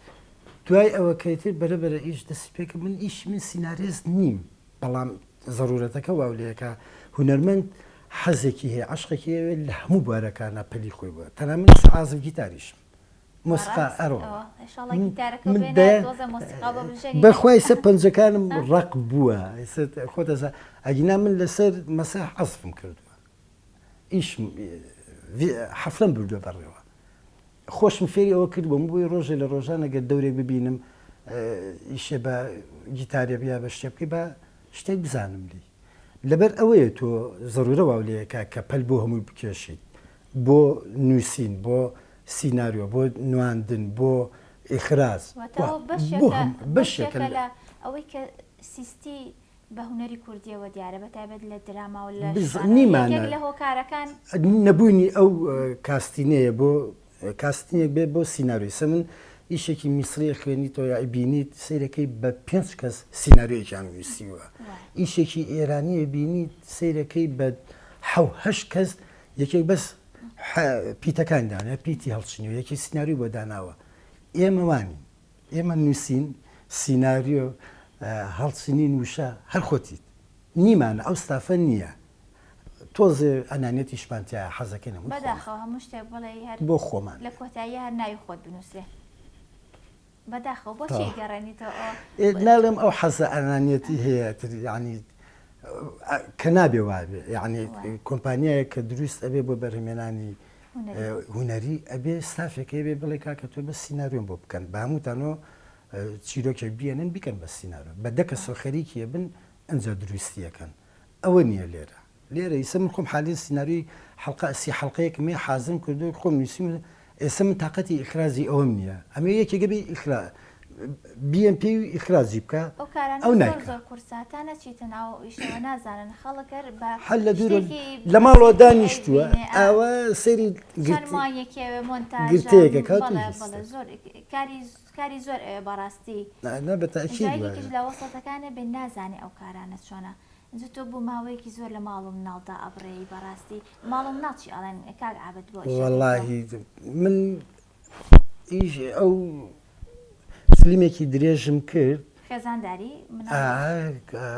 [SPEAKER 3] دوای ئەوە کەیتر بەرە بەرە ئیش دەستی پێکرد من ئیش من سینارێست نیم بەڵام زەرورەتەکە واو لێکا هونەرمەند حەزێکی هەیە عەشقێکی هەیە لە هەموو بوارەکانا پەلی خۆی بووە تەنها من عازف گیتاریشم مۆسیقا ئەرۆ بەخوای سە پەنجەکانم ڕق بووە خۆتەزا ئەگینا من لەسەر مەساح عەزفم کردووە ئیش حەفلەم بردووە بەڕێوە خۆشم فێری ئەوە کرد بۆم بۆی ڕۆژێ لە ڕۆژان ئەگەر دەورێک ببینم ئیشێ بە گیتارێ یا بە شتێ بکەی بە شتێک بزانم لی لەبەر ئەوەیە تۆ زەرورە واو لێکا کە پەل بۆ هەمووی بکێشیت بۆ نووسین بۆ سیناریۆ بۆ نواندن بۆ ئیخراج
[SPEAKER 2] بەشێکە لە ئەوەی کە سیستی بە هونەری کوردیەوە دیارە بە تایبەت لە دراما و لە
[SPEAKER 3] نیمانە
[SPEAKER 2] لە هۆکارەکان
[SPEAKER 3] نەبوونی ئەو کاستینەیە بۆ کاستینێک بێ بۆ سیناریۆی سە من ئیشێکی میسری خوێنیتەوە یا بینیت سەیرەکەی بە پێنج کەس سیناریۆیەکیان نووسیوە ئیشێکی ئێرانیە بینیت سەیرەکەی بە حەو هەشت کەس یەکێک بەس پیتەکان دانە پیتی هەڵچنیوە یەکی سیناریۆ بۆ داناوە ئێمە وانین ئێمە نووسین، سیناریۆ، هەڵچنین وشە هەر خۆتیت. نیمانە ئەو ستافە نییە. تۆزێ ئەنانیەتیشمان تیایە حەزەکەین هەمووی خۆمان.
[SPEAKER 2] بەداخەوە هەموو شتێک بڵێی هەر
[SPEAKER 3] بۆ خۆمان
[SPEAKER 2] لە کۆتاییا هەر ناوی خۆت بنووسرێ. بەداخەوە بۆچی ئەیگەڕێنیتەوە ئەوە؟
[SPEAKER 3] ئێ ناڵێم ئەو حەزە ئەنانیەتی هەیە تر یانی کە نابێ وابێ یانی کۆمپانیایەک کە دروست ئەبێ بۆ بەرهەمێنانی هونەری ئەبێ ستافێک هەبێ بڵێ کاکە تۆ بەس سیناریۆم بۆ بکەن بە هەمووتانەوە چیرۆکێک بیێنن بیکەن بە سیناریۆ بە دە کەسەوە خەریکی ئەبن ئەنجا دروستی ئەکەن ئەوە نییە لێرە لێرە ئیسە من خۆم حالی سیناریۆی حەڵقە سی حەڵقەیەکم هەیە حازرم کردووە خۆم نووسیم ئێستا من تاقەتی ئیخراجی ئەوەم نییە ئەمە یەکێکە بێ ئیخرا بیەن پێی و ئیخراجی بکە
[SPEAKER 2] ئەو کارانە
[SPEAKER 3] ئەو
[SPEAKER 2] زۆر
[SPEAKER 3] نایکا.
[SPEAKER 2] زۆر قورسە تا نەچیتە ناو ئەو ئیشەوە نازانن خەڵک هەر بە
[SPEAKER 3] هەر لە دوورە
[SPEAKER 2] شتێکی
[SPEAKER 3] لە ماڵەوە
[SPEAKER 2] بەسیتی
[SPEAKER 3] دانیشتووە
[SPEAKER 2] ئەیبینێ ئا
[SPEAKER 3] ئاوا سەیری
[SPEAKER 2] چەند
[SPEAKER 3] گرت
[SPEAKER 2] مانگێکی ئەوێ مۆنتاژە
[SPEAKER 3] گرتەیەک ئەکات و
[SPEAKER 2] بەڵێ
[SPEAKER 3] هیچ
[SPEAKER 2] بەڵێ زۆر کاری کاری زۆر ئەوێ بەڕاستی
[SPEAKER 3] نا نا بە تەئکید
[SPEAKER 2] ئینجا یەکێکیش
[SPEAKER 3] وایە.
[SPEAKER 2] لە وەسەتەکانە بێ نازانێ ئەو کارانە چۆنە ئینجا تۆ بۆ ماوەیەکی زۆر لە ماڵ و مناڵ دائەبڕێی بەڕاستی ماڵ و مناڵ چی ئەڵێن کاک عابد بۆ ئیشەکەی تۆ؟
[SPEAKER 3] وەڵاهی من ئیش ئەو فلیمێکی درێژم کرد.
[SPEAKER 2] خێزانداری مناڵ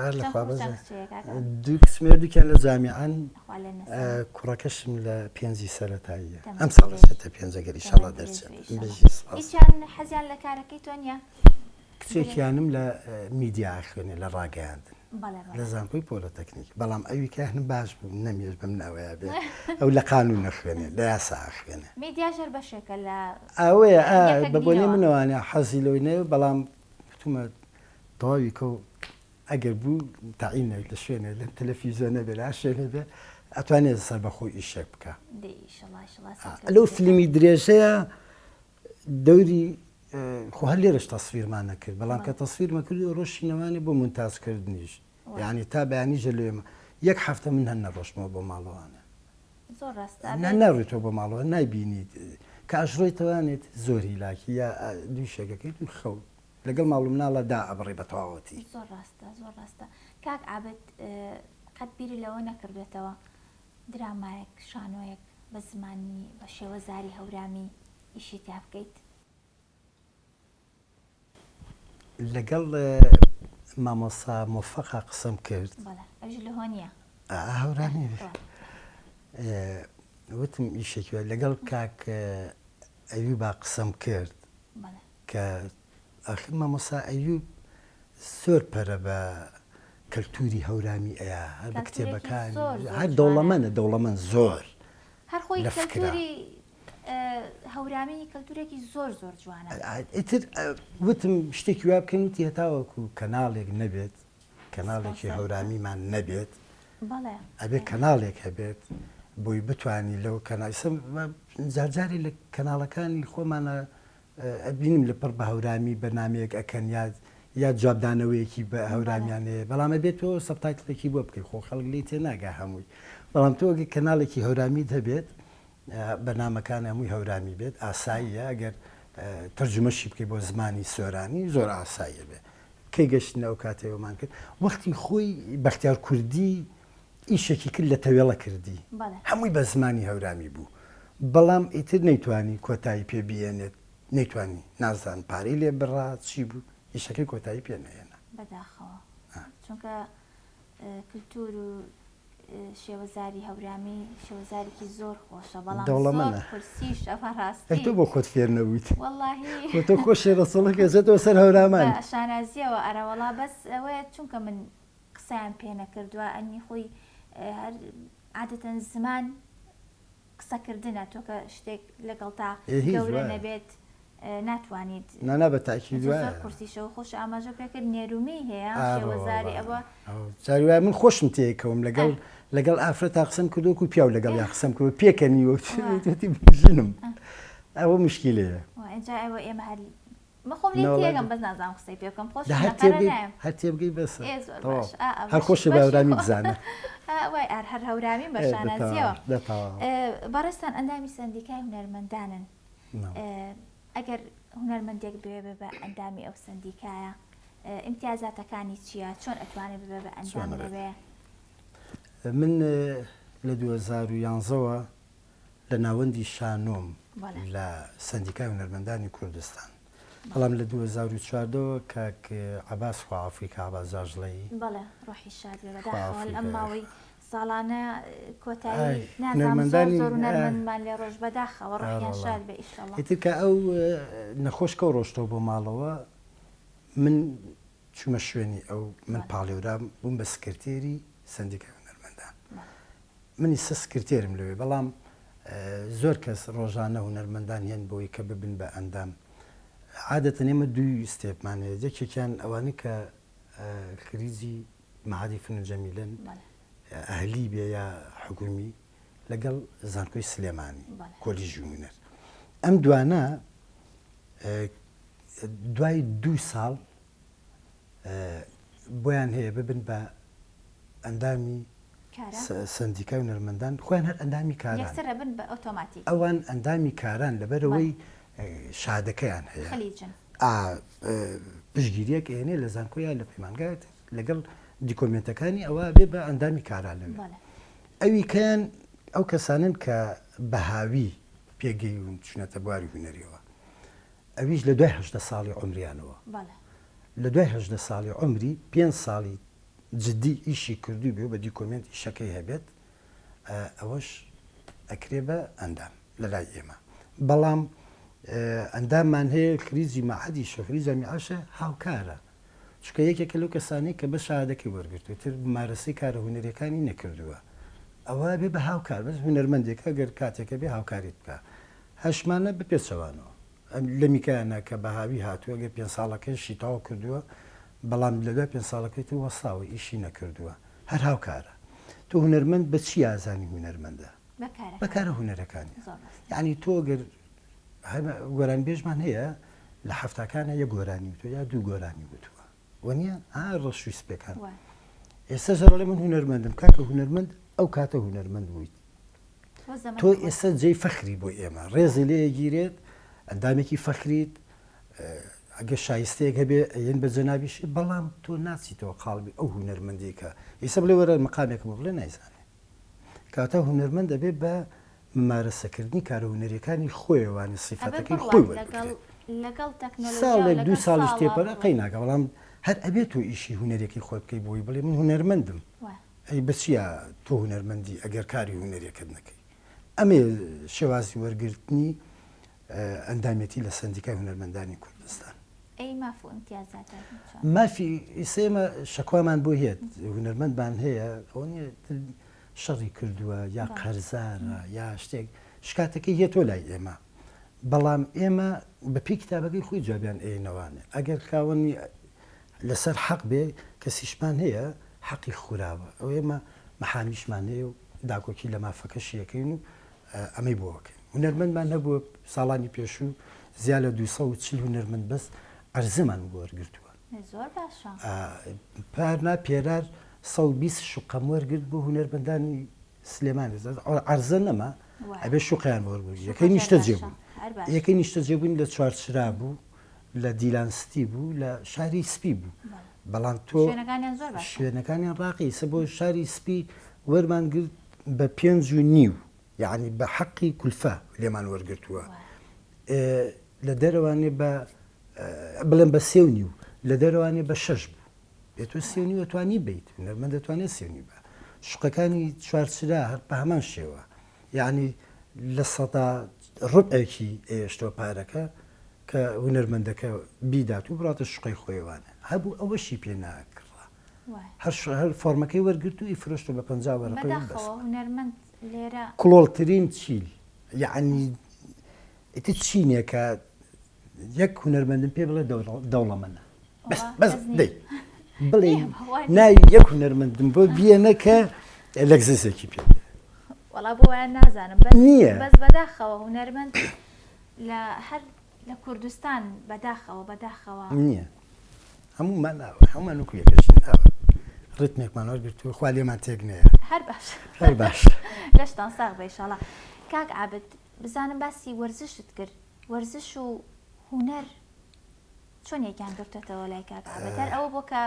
[SPEAKER 3] هەر لە
[SPEAKER 2] چەند
[SPEAKER 3] خوا
[SPEAKER 2] کوڕ
[SPEAKER 3] بەزێ
[SPEAKER 2] چەند کچ هەیە کاکە؟
[SPEAKER 3] دوو کچم هەیە دووکیان لە جامیعەن
[SPEAKER 2] خوا لێ نەسەنێ.
[SPEAKER 3] کوڕەکەشم لە پێنجی سەرەتاییە
[SPEAKER 2] تەمەن
[SPEAKER 3] ئەمساڵ
[SPEAKER 2] درێژ
[SPEAKER 3] ئەچێتە پێنج ئەگەر ئیشەڵا
[SPEAKER 2] تەمەن درێژ
[SPEAKER 3] دەرچێت
[SPEAKER 2] بێ ئیشەڵا.
[SPEAKER 3] بژی سپاس.
[SPEAKER 2] هیچیان حەزیان لە کارەکەی تۆ نییە؟
[SPEAKER 3] کچێکیانم لە میدیا ئەخوێنێ لە ڕاگەیاندن
[SPEAKER 2] بەڵێ
[SPEAKER 3] لە
[SPEAKER 2] بەڵێ.
[SPEAKER 3] زانکۆی پۆلۆتەکنیک بەڵام ئەویکەیانم باش بوو نەمێش بەم ناوەیا بێ ئەو لە قانوون ئەخوێنێ لە یاسا ئەخوێنێ.
[SPEAKER 2] میدیاش هەر بەشێکە لە
[SPEAKER 3] ئەوەیە ئا
[SPEAKER 2] یەکەک
[SPEAKER 3] بە بۆنەی
[SPEAKER 2] نییەوە.
[SPEAKER 3] منەوانێ حەزی لەوەی نەبێ بەڵام وتومە تەواوی کەو ئەگەر بوو تەعینێک لە شوێنێ لە تەلەفیزیۆنە بێ لە هەر شوێنێ بێ ئەتوانێ سەربەخۆ ئیشێک بکا.
[SPEAKER 2] دەی ئیشەڵا ئیشەڵا سەرکەوتوو
[SPEAKER 3] لەو
[SPEAKER 2] بێ.
[SPEAKER 3] فلیمی درێژەیە دەوری خۆ هەر لێرەش تەسویرمان نەکرد بەڵام کە تەسویرمە کرد و ڕۆشینەوانێ بۆ مونتاج کردنیش یعنی تا بەیانیژە لێمە یەک هەفتە من هەر نەڕۆشتمەوە بۆ ماڵەوانە
[SPEAKER 2] زۆر ڕاستە
[SPEAKER 3] نا ناڕۆیتەوە بۆ ماڵەوە نایبینیت کە ئەشڕۆیتەوانێت زۆر هیلاکی یا دوو شێکەکەیت و خەو لەگەڵ ماڵ و مناڵە دا ئەبڕی بە تەواوەتی.
[SPEAKER 2] زۆر ڕاستە زۆر ڕاستە کاک عابد قەت بیرت لەوە نەکردوێتەوە درامایەک شانۆیەک بە زمانی بە شێوەزاری هەورامی ئیشی تیا بکەیت؟
[SPEAKER 3] لەگەڵ مامۆستا مۆفەقا قسەم کرد.
[SPEAKER 2] بەڵێ ئەویش لهۆنیە.
[SPEAKER 3] ئا هەورامی بێ. وتم ئیشێکی وای لەگەڵ کاک ئەیوبا قسەم کرد کە ئاخر مامۆستا ئەیوب زۆر پەرە بە کەلتوری هەورامی ئەیا هەر بە کتێبەکان هەر دەوڵەمەنە دەوڵەمەند زۆر
[SPEAKER 2] هەر خۆی کەلتوری هەورامی کەلتورێکی زۆر زۆر جوانە.
[SPEAKER 3] ئیتر وتم شتێکی وا بکەین وتی هەتاوەکو کەناڵێک نەبێت کەناڵێکی هەورامیمان نەبێت ئەبێ کەناڵێک هەبێت بۆی بتانی لەو کەناڵ جارجاری لە کەناڵەکانی خۆمانە ئەبینم لە پڕ بە هەورامی بەرنامەیەک ئەکەن یا یا جوابدانەوەیەکی بە هەورامیان هەیە بەڵام ئەبێت تۆ subtitle ێکی بۆ بکەی خۆ خەڵک لێی تێناگا هەمووی بەڵام تۆ ئەگەر کەناڵێکی هەورامیت هەبێت بەرنامەکان هەمووی هەورامی بێت ئاساییە ئەگەر تەرجومەشی بکەی بۆ زمانی سۆرانی زۆر ئاساییە بێ کەی گەشتنە ئەو کاتەیەوەمان کرد وەختی خۆی بەختیار کوردی ئیشێکی کرد لە تەوێڵە کردی هەمووی بە زمانی هەورامی بوو بەڵام ئیتر نەیتوانی کۆتایی پێ بیێنێت نەیتوانی نازان پارەی لێ بڕا چی بوو ئیشەکەی کۆتایی پێ نەهێنا.
[SPEAKER 2] بەداخەوە چونکە کلتور و شێوەزاری هەورامی شێوەزارێکی زۆر خۆشە بەڵام
[SPEAKER 3] دەوڵەمەنە
[SPEAKER 2] قورسیشە بەڕاستی.
[SPEAKER 3] ئەی تۆ بۆ خۆت فێر نەبوویت؟
[SPEAKER 2] وەڵاهی
[SPEAKER 3] خۆ تۆ خۆشی ڕەسەڵەک ئەچێتەوە سەر هەورامان.
[SPEAKER 2] بە شانازیەوە ئەرەوەڵا بەس ئەوەیە چونکە من قسەیان پێ نەکردووە ئەنی خۆی هەر عادەتەن زمان قسەکردنە تۆ کە شتێک لەگەڵتا گەورە نەبێت ناتوانیت
[SPEAKER 3] نانا بە تاکید
[SPEAKER 2] زۆر قورسیشەوە خۆش ئاماژە پێکرد نێرومی هەیە شێوەزاری ئەوە
[SPEAKER 3] جاری وایە من خۆشم تێکەوم لەگەڵ لەگەڵ ئافرەت تا قسەم کردووە و پیاو لەگەڵ یا قسەم کردووە پێکەنی ژنم ئەوە مشکیلەیە
[SPEAKER 2] ئینجا ئەوە ئێمە هەر من خۆم لێی تێگەم بەس نازانم قسەی پێ بکەم خۆش
[SPEAKER 3] دە هەر
[SPEAKER 2] نەقەرە
[SPEAKER 3] تێبگەی
[SPEAKER 2] نایەم
[SPEAKER 3] هەر تێبگەی بەسە
[SPEAKER 2] ئێ زۆر
[SPEAKER 3] تەواو
[SPEAKER 2] باش ئا ئا
[SPEAKER 3] هەر
[SPEAKER 2] بەش
[SPEAKER 3] خۆشی
[SPEAKER 2] بەشی
[SPEAKER 3] باورامی
[SPEAKER 2] خۆ
[SPEAKER 3] بزانە
[SPEAKER 2] ئا وای ئار هەر هەورامی بە
[SPEAKER 3] ئێ دە
[SPEAKER 2] شانازیەوە
[SPEAKER 3] تەواو دە تەواو
[SPEAKER 2] ئێ بەڕێزتان ئەندامی سەندیکای هونەرمەندانن
[SPEAKER 3] ناو.
[SPEAKER 2] ئێ ئەگەر هونەرمەندێک بوێ بێ بە ئەندامی ئەو سەندیکایە ئێ ئیمتیازاتەکانی چییە چۆن ئەتوانێ ببێ بە ئەندام
[SPEAKER 3] چۆن ئەبێت؟
[SPEAKER 2] لەوێ؟
[SPEAKER 3] من لە 2011 وە لە ناوەندی شانۆم لە سەندیکای هونەرمەندانی کوردستان بەڵام لە 2014 وە کاک عەباس خوا عەفوی کا عەباس جاژڵەیی
[SPEAKER 2] بەڵێ ڕۆحی شاد بێ
[SPEAKER 3] خوا
[SPEAKER 2] بەداخەوە
[SPEAKER 3] عەفوی
[SPEAKER 2] ئەم
[SPEAKER 3] کا
[SPEAKER 2] ماوەی ساڵانە کۆتایی
[SPEAKER 3] ئای
[SPEAKER 2] نازانم زۆر
[SPEAKER 3] هونەرمەندانی
[SPEAKER 2] زۆر هونەرمەندمان لێ ڕۆشت بەداخەوە ڕۆحیان
[SPEAKER 3] ئەڕۆڵا
[SPEAKER 2] شاد بێ ئیشەڵا.
[SPEAKER 3] ئیتر کە ئەو نەخۆش کەو ڕۆشتەوە بۆ ماڵەوە من چوومە شوێنی ئەو من پاڵێورام بووم بە سکرتێری سەندیکای هونەرمەندان من ئیستا سکرتێرم لەوێ بەڵام زۆر کەس ڕۆژانە هونەرمەندان هێن بۆی کە ببن بە ئەندام عادەتەن ئێمە دوو step مان هەیە یەکێکیان ئەوانەی کە خریجی معهدی فنون جەمیلەن ئەهلی بێ یا حکومی لەگەڵ زانکۆی سلێمانی کۆلیژی هونەر ئەم دوانە دوای دوو ساڵ بۆیان هەیە ببن بە ئەندامی سەندیکای هونەرمەندان خۆیان هەر ئەندامی کاران
[SPEAKER 2] یەکسەر ئەبن بە ئۆتۆماتیک
[SPEAKER 3] ئەوان ئەندامی کاران لەبەرئەوەی شادەکەیان هەیە
[SPEAKER 2] خلیجن
[SPEAKER 3] ئا پشتگیریەک ئێنێ لە زانکۆ یا لە پەیمانگای تر لەگەڵ دیکۆمێنتەکانی ئەوە بێ بە ئەندامی کاران لەوێ ئەوی کەیان ئەو کەسانن کە بەهاوی پێگەیون چونەتە بواری هونەریەوە ئەویش لە دوای 18 ساڵی عمریانەوە. لە دوای 18 ساڵی عومری پێنج ساڵی جدی ئیشی کردووبێ و بە دیکۆمێنت ئیشەکەی هەبێت ئەوەش ئەکرێ بە ئەندام لە لای ئێمە بەڵام ئەنداممان هەیە خریجی مەعهەدیشە خریجی جامیعەشە هاوکارە چونکە یەکێکە لەو کەسانەی کە بە شەهادەکەی وەرگرتووە تر ممارەسەی کارە هونەریەکانی نەکردووە ئەوە بێ بە هاوکار بەس هونەرمەندێکە گەر کاتێکە بێ هاوکاریت بکە هەشمانە بە پێچەوانەوە لە میکایانە کە بەهاوی هاتووە گەر پێنج ساڵەکەشی تەواو کردووە بەڵام لە دوای پێنج ساڵەکەی تر وەستاوە ئیشی نەکردووە هەر هاوکارە تۆ هونەرمەند بە چی ئازانی هونەرمەندە بە کارە هونەرەکانی یعنی تۆ گەر گۆرانیبێژمان هەیە لە حەفتاکانە یە گۆرانی وتووە یا دوو گۆرانی وتووە وەنیە ها ڕەشوی سپێکان ئێستا ژەڕڵێ من هونەرمەندم کاکە هونەرمەند ئەو کاتە هونەرمەند بوویت تۆ ئێستا جێی فەخری بۆ ئێمە ڕێزی لێ گیرێت ئەندامێکی فەخریت ئەگە شایستەیەک هەبێ ئەیەن بە جەنابیشی بەڵام تۆ ناچیتەوە قاڵبی ئەو هونەرمەندی کە ئێستا بڵێ وەرە مقامێکم بڵێ نایزانێ کاتە هونەرمەند دەبێ بە ممارەسەکردنی کارە هونەریەکانی خۆیەوانی سیفەتەکەی خۆی وەربگرێت. ساڵێک دوو ساڵیش تێپەرا قەی ناکا بەڵام هەر ئەبێ تۆ ئیشی هونەریەکەی خۆت بکەی بۆی بڵێ من هونەرمەندم ئەی بە چیا تۆ هونەرمەندی ئەگەر کاری هونەریەکەت نەکەی ئەمەیە شێوازی وەرگرتنی ئەندامێتی لە سەندیکای هونەرمەندانی کوردستان.
[SPEAKER 2] ئەی ماف و ئیمتیازاتان
[SPEAKER 3] چۆنە؟ مافی ئیسە ئێمە شەکوامان بۆ هێت هونەرمەندمان هەیە ئەوە نییە شەڕی کردووە یا قەرزارە یا شتێک شکاتەکەی یەتۆ لای ئێمە بەڵام ئێمە بە پێی کتابەکەی خۆی جوابیان ئەینەوانێ ئەگەر خاوەنی لەسەر حەق بێ کەسیشمان هەیە حەقی خوراوە ئەو ئێمە محامیشمان هەیە و داکۆکی لە مافەکەشی ئەکەین و ئەمەی بۆ ئەکەین هونەرمەندمان هەبووە ساڵانی پێشوو زیا لە 240 هونەرمەند بەس عەرزەمان بۆ وەرگرتووە
[SPEAKER 2] زۆر باشە.
[SPEAKER 3] پار نا پێرار 120 شوقەم وەرگرت بۆ هونەرمەندانی سلێمانی عەرزە نەما ئەبێ شوقەیان وەرگری یەکەی نیشتەجێ بوون یەکەی نیشتەجێ بوون لە چوارچرا بوو لە دیلان ستی بوو لە شاری سپی بوو بەڵام تۆ شوێنەکانیان ڕاقی سە بۆ شاری سپی وەرمان گرت بە پێنج و نیو یعنی بە حەقی کولفە لێمان وەرگرتووە لە دەرەوانێ بە بڵێم بە سێ و نیو لە دەرەوانێ بە شەش بوو ئێ تۆ سێ و نیو ئەتوانی بیت هونەرمەند دەتوانێت سێ و نیو بە شوقەکانی چوارچرا هەر بە هەمان شێوە یعنی لە سەدا ڕبعێکی ئێشتەوە پارەکە کە هونەرمەندەکە بیدات و بڕاتە شوقەی خۆیوانە هەبوو ئەوەشی پێ ناکڕا هەر هەر فۆرمەکەی وەرگرت و ئیفرۆشتە بە 50 وەرەقەی بەس
[SPEAKER 2] هونەرمەند لێرە
[SPEAKER 3] کڵۆڵترین چیل یعنی ئیتر چینێکە یەک هونەرمەندم پێ بڵێ دەوڵەمەنە بەس بەس دەی بڵێ ناوی یەک هونەرمەندم بۆ بیەنە کە لەگزسێکی پێ
[SPEAKER 2] وەڵا بۆ وایان نازانم بەس
[SPEAKER 3] نییە
[SPEAKER 2] بەس بەداخەوە هونەرمەند لە هەر لە کوردستان بەداخەوە بەداخەوە
[SPEAKER 3] نییە هەموومان ئاوە هەموومان وەکو یەکەشین ئاوە ڕیتمێکمان وەرگرتووە خوا لێمان تێک نەیە
[SPEAKER 2] هەر باش
[SPEAKER 3] هەر باش
[SPEAKER 2] لەشتان ساغ بێ ئیشاڵا کاک عابد بزانم باسی وەرزشت کرد وەرزش و هونەر چۆن یەکیان گرتۆتەوە لای کاک عابد هەر ئەوە بۆ کە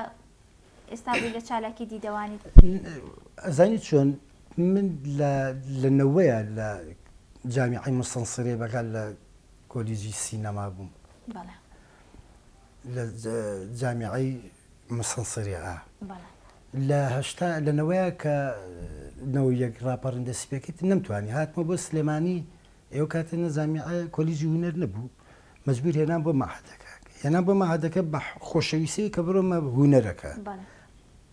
[SPEAKER 2] ئێستا بووی لە چالاکی دیدەوانی
[SPEAKER 3] ئەزانی چۆن من لە نەوەیە لە جامیعی مستەنسریە بەکار لە کۆلیجی سینەما بووم لە جامیعی مستەنسریە لە هەشتا لە نەوەیە کە نەوە یەک ڕاپەڕین دەستی پێکرد نەمتوانی هاتمە بۆ سلێمانی ئەو کاتە نە جامیعە کۆلیجی هونەر نەبوو مەجبور هێنان بۆ مەعهەدەکە هێنان بۆ مەعهەدەکە بە خۆشەویستی کە بڕۆمە هونەرەکە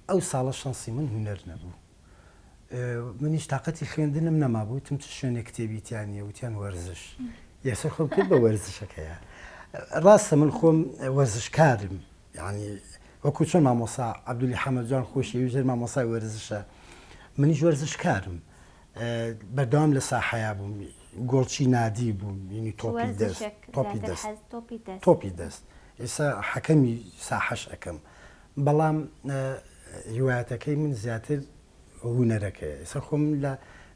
[SPEAKER 3] ئەو ساڵە شەنسی من هونەر نەبوو منیش تااقەتی خوێندنم نەمابوو تم چ شوێنێک کتێبی تیا نییە وتیان وەرزش یەسەر خۆم کرد بە وەرزشەکەیە ڕاستە من خۆم وەرزشکارم یانی وەکو چۆن مامۆسا عەبدولی حەمە جوان خۆشی ئەویش هەر مامۆسای وەرزشە منیش وەرزشکارم بەردەوام لە ساحەیا بووم گۆڵچی نادی بووم یعنی تۆپی دەست تۆپی دەست تۆپی دەست ئێستا حەکەمی ساحەش ئەەکەم بەڵام هیوایەتەکەی من زیاتر هوەرەکەی ئێستا خۆم لە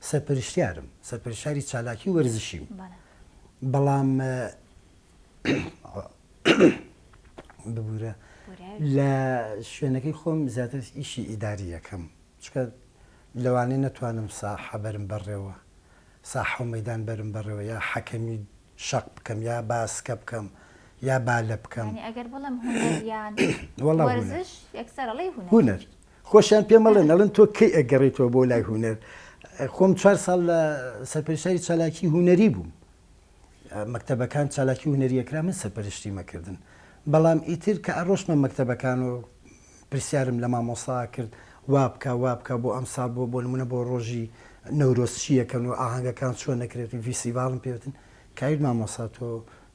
[SPEAKER 3] سەرپەرشتیارم سەرپەرشاری چالاکی وەرزشیم بەڵام ببورە لە شوێنەکەی خۆم زیاتر ئیشی ئیداری یەکەم چکە لەوانەیە نەتوانم ساحە بەرم بەڕێوە ساحە و مەدان بەرم بەڕێوە یا حەکەمی شەق بکەم یا باسکە بکەم. یا بالە بکەم.
[SPEAKER 2] یانی ئەگەر بڵێم هونەر یان
[SPEAKER 3] وەڵا هونەر.
[SPEAKER 2] وەرزش یەکسەر ئەڵێی هونەر.
[SPEAKER 3] هونەر. خۆشیان پێم ئەڵێن ئەڵێن تۆ کەی ئەگەڕێیتەوە بۆ لای هونەر؟ خۆم چوار ساڵ لە سەرپەرشتیاری چالاکی هونەری بووم. مەکتەبەکان چالاکی هونەری ئەکرا من سەرپەرشتیم ئەکردن. بەڵام ئیتر کە ئەڕۆشتمە مەکتەبەکان و پرسیارم لە مامۆستا ئەکرد وا بکە وا بکە بۆ ئەمساڵ بۆ بۆ نمونە بۆ ڕۆژی نەورۆز چی ئەکەن و ئاهەنگەکان چۆن ئەکرێت و ڤیستیڤاڵم پێ وتن کاک مامۆستا تۆ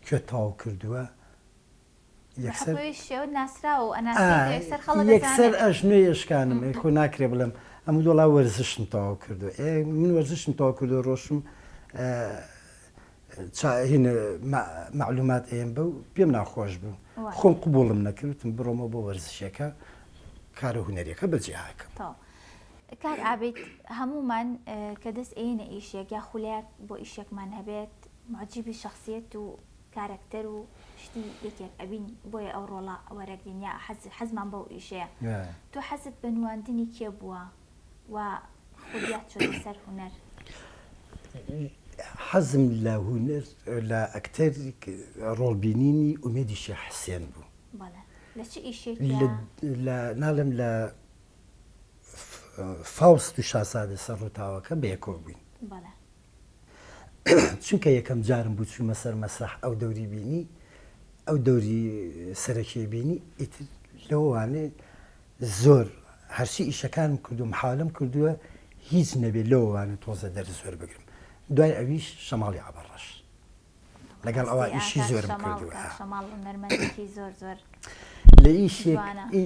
[SPEAKER 3] کوێت تەواو کردووە یەکسەر
[SPEAKER 2] بەحەقی شێوەت ناسراوە و ئەناسرێت و یەکسەر خەڵک
[SPEAKER 3] یەکسەر
[SPEAKER 2] ئەزانێت.
[SPEAKER 3] ئەژنۆی ئەشکانم ئێ خۆ ناکرێ بڵێم ئەم وەڵا وەرزشم تەواو کردووە ئێ من وەرزشم تەواو کردووە ڕۆشم چا هین مەعلومات ئەیەم بەو پێم ناخۆش بوو خۆم قبوڵم نەکرد وتم بڕۆمەوە بۆ وەرزشەکە کارە هونەریەکە بەجێ ئەکەم.
[SPEAKER 2] تەواو کاک عابید هەموومان کە دەست ئەیەنە ئیشێک یا خولایەک بۆ ئیشێکمان هەبێت موعجیبی شەخسیەت و کارەکتەر و شتی یەکێک ئەبین بۆیە ئەو ڕۆڵە وەرەگرین یا حەز حەزمان بەو ئیشەیە تۆ حەزت بە نواندنی کێ بووە و خولیات چۆتە سەر هونەر؟
[SPEAKER 3] حەزم لە هونەر لە ئەکتەر ڕۆڵ بینینی ئومێدی شێخ حسێن بوو.
[SPEAKER 2] بەڵێ لە چ ئیشێکیا؟
[SPEAKER 3] لە ناڵێم لە فاوست و شازادە سەر ڕووتاوەکە بەیەکەوە بووین.
[SPEAKER 2] بەڵێ.
[SPEAKER 3] چونکە یەکەم جارم بوو چوومە سەر مەسرەح ئەو دەوری بینی ئەو دەوری سەرەکی بینی ئیتر لەوانێ زۆر هەرچی ئیشەکانم کردو محاولەم کردووە هیچ نەبێ لەوانە تۆزە دەرس وەربگرم دوای ئەویش شەماڵی عەبەڕەش لەگەڵ ئەوە ئیشی زۆرم کردووە لە ئیشێک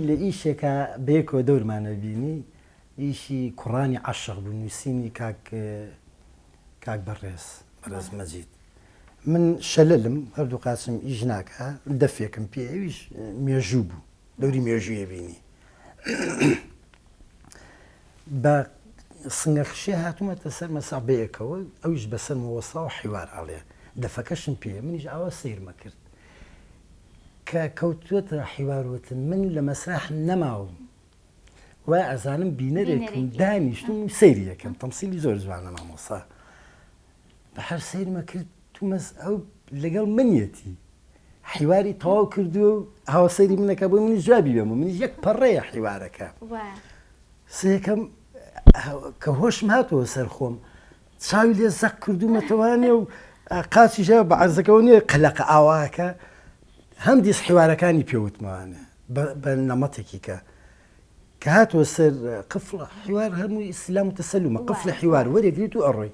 [SPEAKER 3] لە ئیشێکە بەیەکەوە دەورمانە بینی ئیشی کوڕانی عەشق بوو نووسینی کاک کاک بەڕێز بەڕێز مەجید من شەلەلم هەردوو قاچم ئیش ناکا دەفێکم پێ ئەویش مێژوو بوو دەوری مێژوویە بینی بە سنگە خشێ هاتوومەتە سەر مەسا بەیەکەوە ئەویش بەسەر مەوەستا و حیوار ئەڵێ دەفەکەشم پێ منیش ئاوا سەیرمە کرد کە کەوتووەتە حیوار وتم من لە مەسرح نەماوم وای ئەزانم بینەرێکم دانیشتم و سەیری یەکەم تەمسیلی زۆر جوانە مامۆسا بە هەر سەیرمە کرد تومەز ئەو لەگەڵ منیەتی حیواری تەواو کردووە و هاوە سەیری منەکە بۆی منی جوابی بێم و منیش یەک پەڕەیە حیوارەکە سێکەم کە هۆشم هاتەوە سەر خۆم چاوی لێ زەق کردومەتەوانێ و قاچیشە بە عەرزەکەەوە نییە قەلەقە ئاواکە هەم دیس حیوارەکانی پێوتمەوانێ بە نەمەتێکی کە کە هاتوە سەر قفڵە حیوار هەمووی ئیسلام و تەسەلومە قفلە حیوار وەرێگریت و ئەڕۆی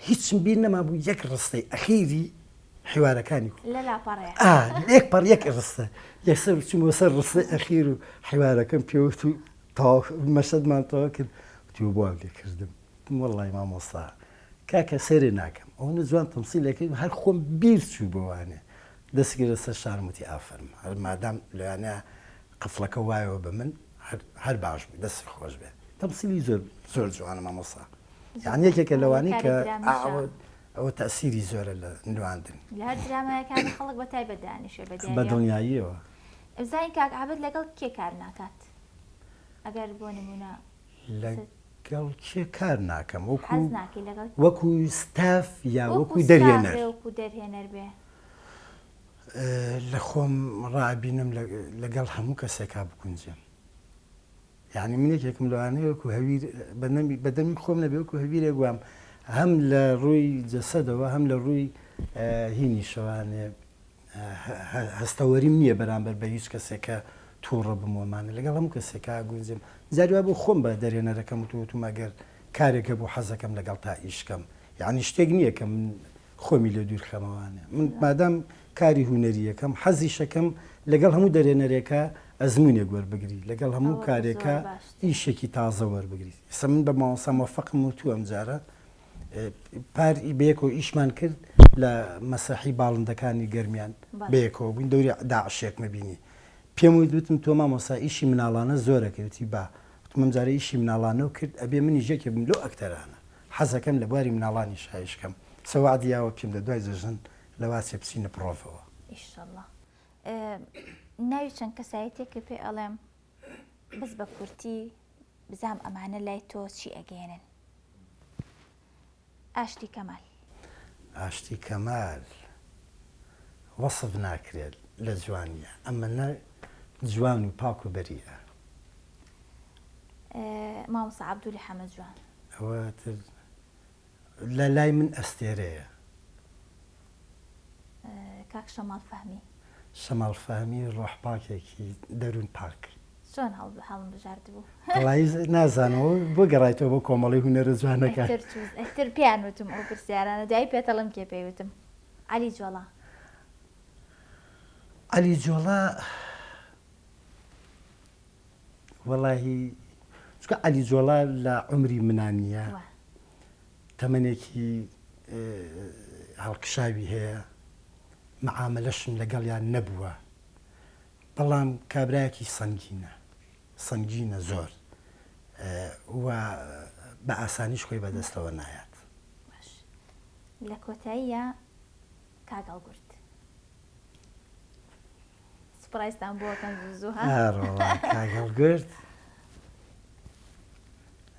[SPEAKER 3] هیچم بیر نەما بوو یەک ڕستەی ئەخیری حیوارەکانی یەک پەڕ یەک ڕستە یەکسەر چوومەوە سەر ڕستەی ئەخیر و حیوارەکەم پێوت و تەواو مەشهەدمان تەواو کرد وتی بۆ وام لێ کردم وتم وەڵڵای مامۆستا کاکە سەیرێ ناکەم ئەوەنە جوان تەمسیل ئەکەی هەر خۆم بیر چوو بۆوانێ دەستی کردە سەر شانم وتی ئافەرم هەر مادام لەوانەیە قفڵەکە وایەوە بە من هەر هەر باش بوو دەستی خۆش بێ تەمسیلی زۆر زۆر جوانە مامۆستا یان یەکێکە لەوانەی کە ئەوە ئەوە تەسیری زۆرە لە نواندن
[SPEAKER 2] لە هەر درامایەکانی خەڵک بە تایبەت دانیشێ بە
[SPEAKER 3] بە دڵنیاییەوە
[SPEAKER 2] بزانین کاک عابد لەگەڵ کێ کار ناکات ئەگەر بۆ نمونە
[SPEAKER 3] لەگەڵ کێ کار ناکەم وەکو وەکو ستاف یا وەکو دەرهێنەر
[SPEAKER 2] وەکو دەرهێنەر بێ
[SPEAKER 3] لە خۆم ڕابینم لەگەڵ هەموو کەسێکا بگونجێم یعنی من یەکێکم لەوانەیە وەکو هەویر بەدەمی خۆم نەبێ وەکو هەویرێک وام هەم لە ڕووی جەسەدەوە هەم لە ڕووی هینی شەوانێ هەستەوەریم نییە بەرامبەر بە هیچ کەسێک کە تووڕە بم وەمانە لەگەڵ هەموو کەسێکا گونجێم جاری وا بوو خۆم بە دەرهێنەرەکەم وتووە وتوم ئەگەر کارێک هەبوو حەزەکەم لەگەڵتا ئیش کەم یانی شتێک نییە کە من خۆمی لێ دوور خەمەوانێ من مادام کاری هونەریەکەم حەزیشەکەم لەگەڵ هەموو دەرێنەرێکە ئەزمونێک وەربگری لەگەڵ هەموو کارێکە ئیشێکی تازە وەربگری ئێستا من بە مامۆستا مۆفەقم وتووە ئەم جارە پار بەیەکەوە ئیشمان کرد لە مەسرەحی باڵندەکانی گەرمیان بەیەکەوە بووین دەوری داعشێکمە بینی پێم وت وتم تۆ مامۆستا ئیشی مناڵانە زۆرەکەی وتی با وتم ئەم جارە ئیشی مناڵانەو کرد ئەبێ منیش یەکێ بم لەو ئەکتەرانە حەزەکەم لە بواری مناڵانیش ئیش کەم سە وەعدی یاوە پێم دە دوای جەژن لەواچێ بچینە پڕۆڤەوە.
[SPEAKER 2] ئیشەڵا ناوی چەند کەسایەتیەکت پێ ئەڵێم بەس بە کورتی بزام ئەمانە لای تۆ چی ئەگەیەنن؟ ئاشتی کەمال.
[SPEAKER 3] ئاشتی کەمال وەسف ناکرێت. لە جوانیە ئەمەنە جوان و پاک و بەریئە.
[SPEAKER 2] مامۆستا عەبدولی حەمە جوان.
[SPEAKER 3] ئەوە تر لە لای من ئەستێرەیە.
[SPEAKER 2] کاک شەماڵ فەهمی.
[SPEAKER 3] شەماڵ فەهمی ڕۆح پاکێکی دەروون پاک.
[SPEAKER 2] چۆن هەڵم بژاردبوو؟
[SPEAKER 3] وەڵایی نازانم ئەوە بۆ گەڕایتەوە بۆ کۆمەڵەی هونەرە جوانەکان.
[SPEAKER 2] ئیتر چوو ئیتر پێیان وتم ئەو پرسیارانە دوایی پێتەڵێم کێ پێی وتم. عەلی جۆڵا.
[SPEAKER 3] عەلی جۆڵا وەڵاهی چونکە عەلی جۆڵا لە عومری منا نییە تەمەنێکی هەڵکشاوی هەیە معامەلەشم لەگەڵیان نەبووە بەڵام کابرایەکی سەنگینە سەنگینە زۆر و بە ئاسانیش خۆی بەدەستەوە نایات.
[SPEAKER 2] باش لە کۆتاییە کاک هەڵگورد سوپرایزتان بۆ ئەکەم زوو زوو ها؟
[SPEAKER 3] ئەڕۆڵا کاک هەڵگورد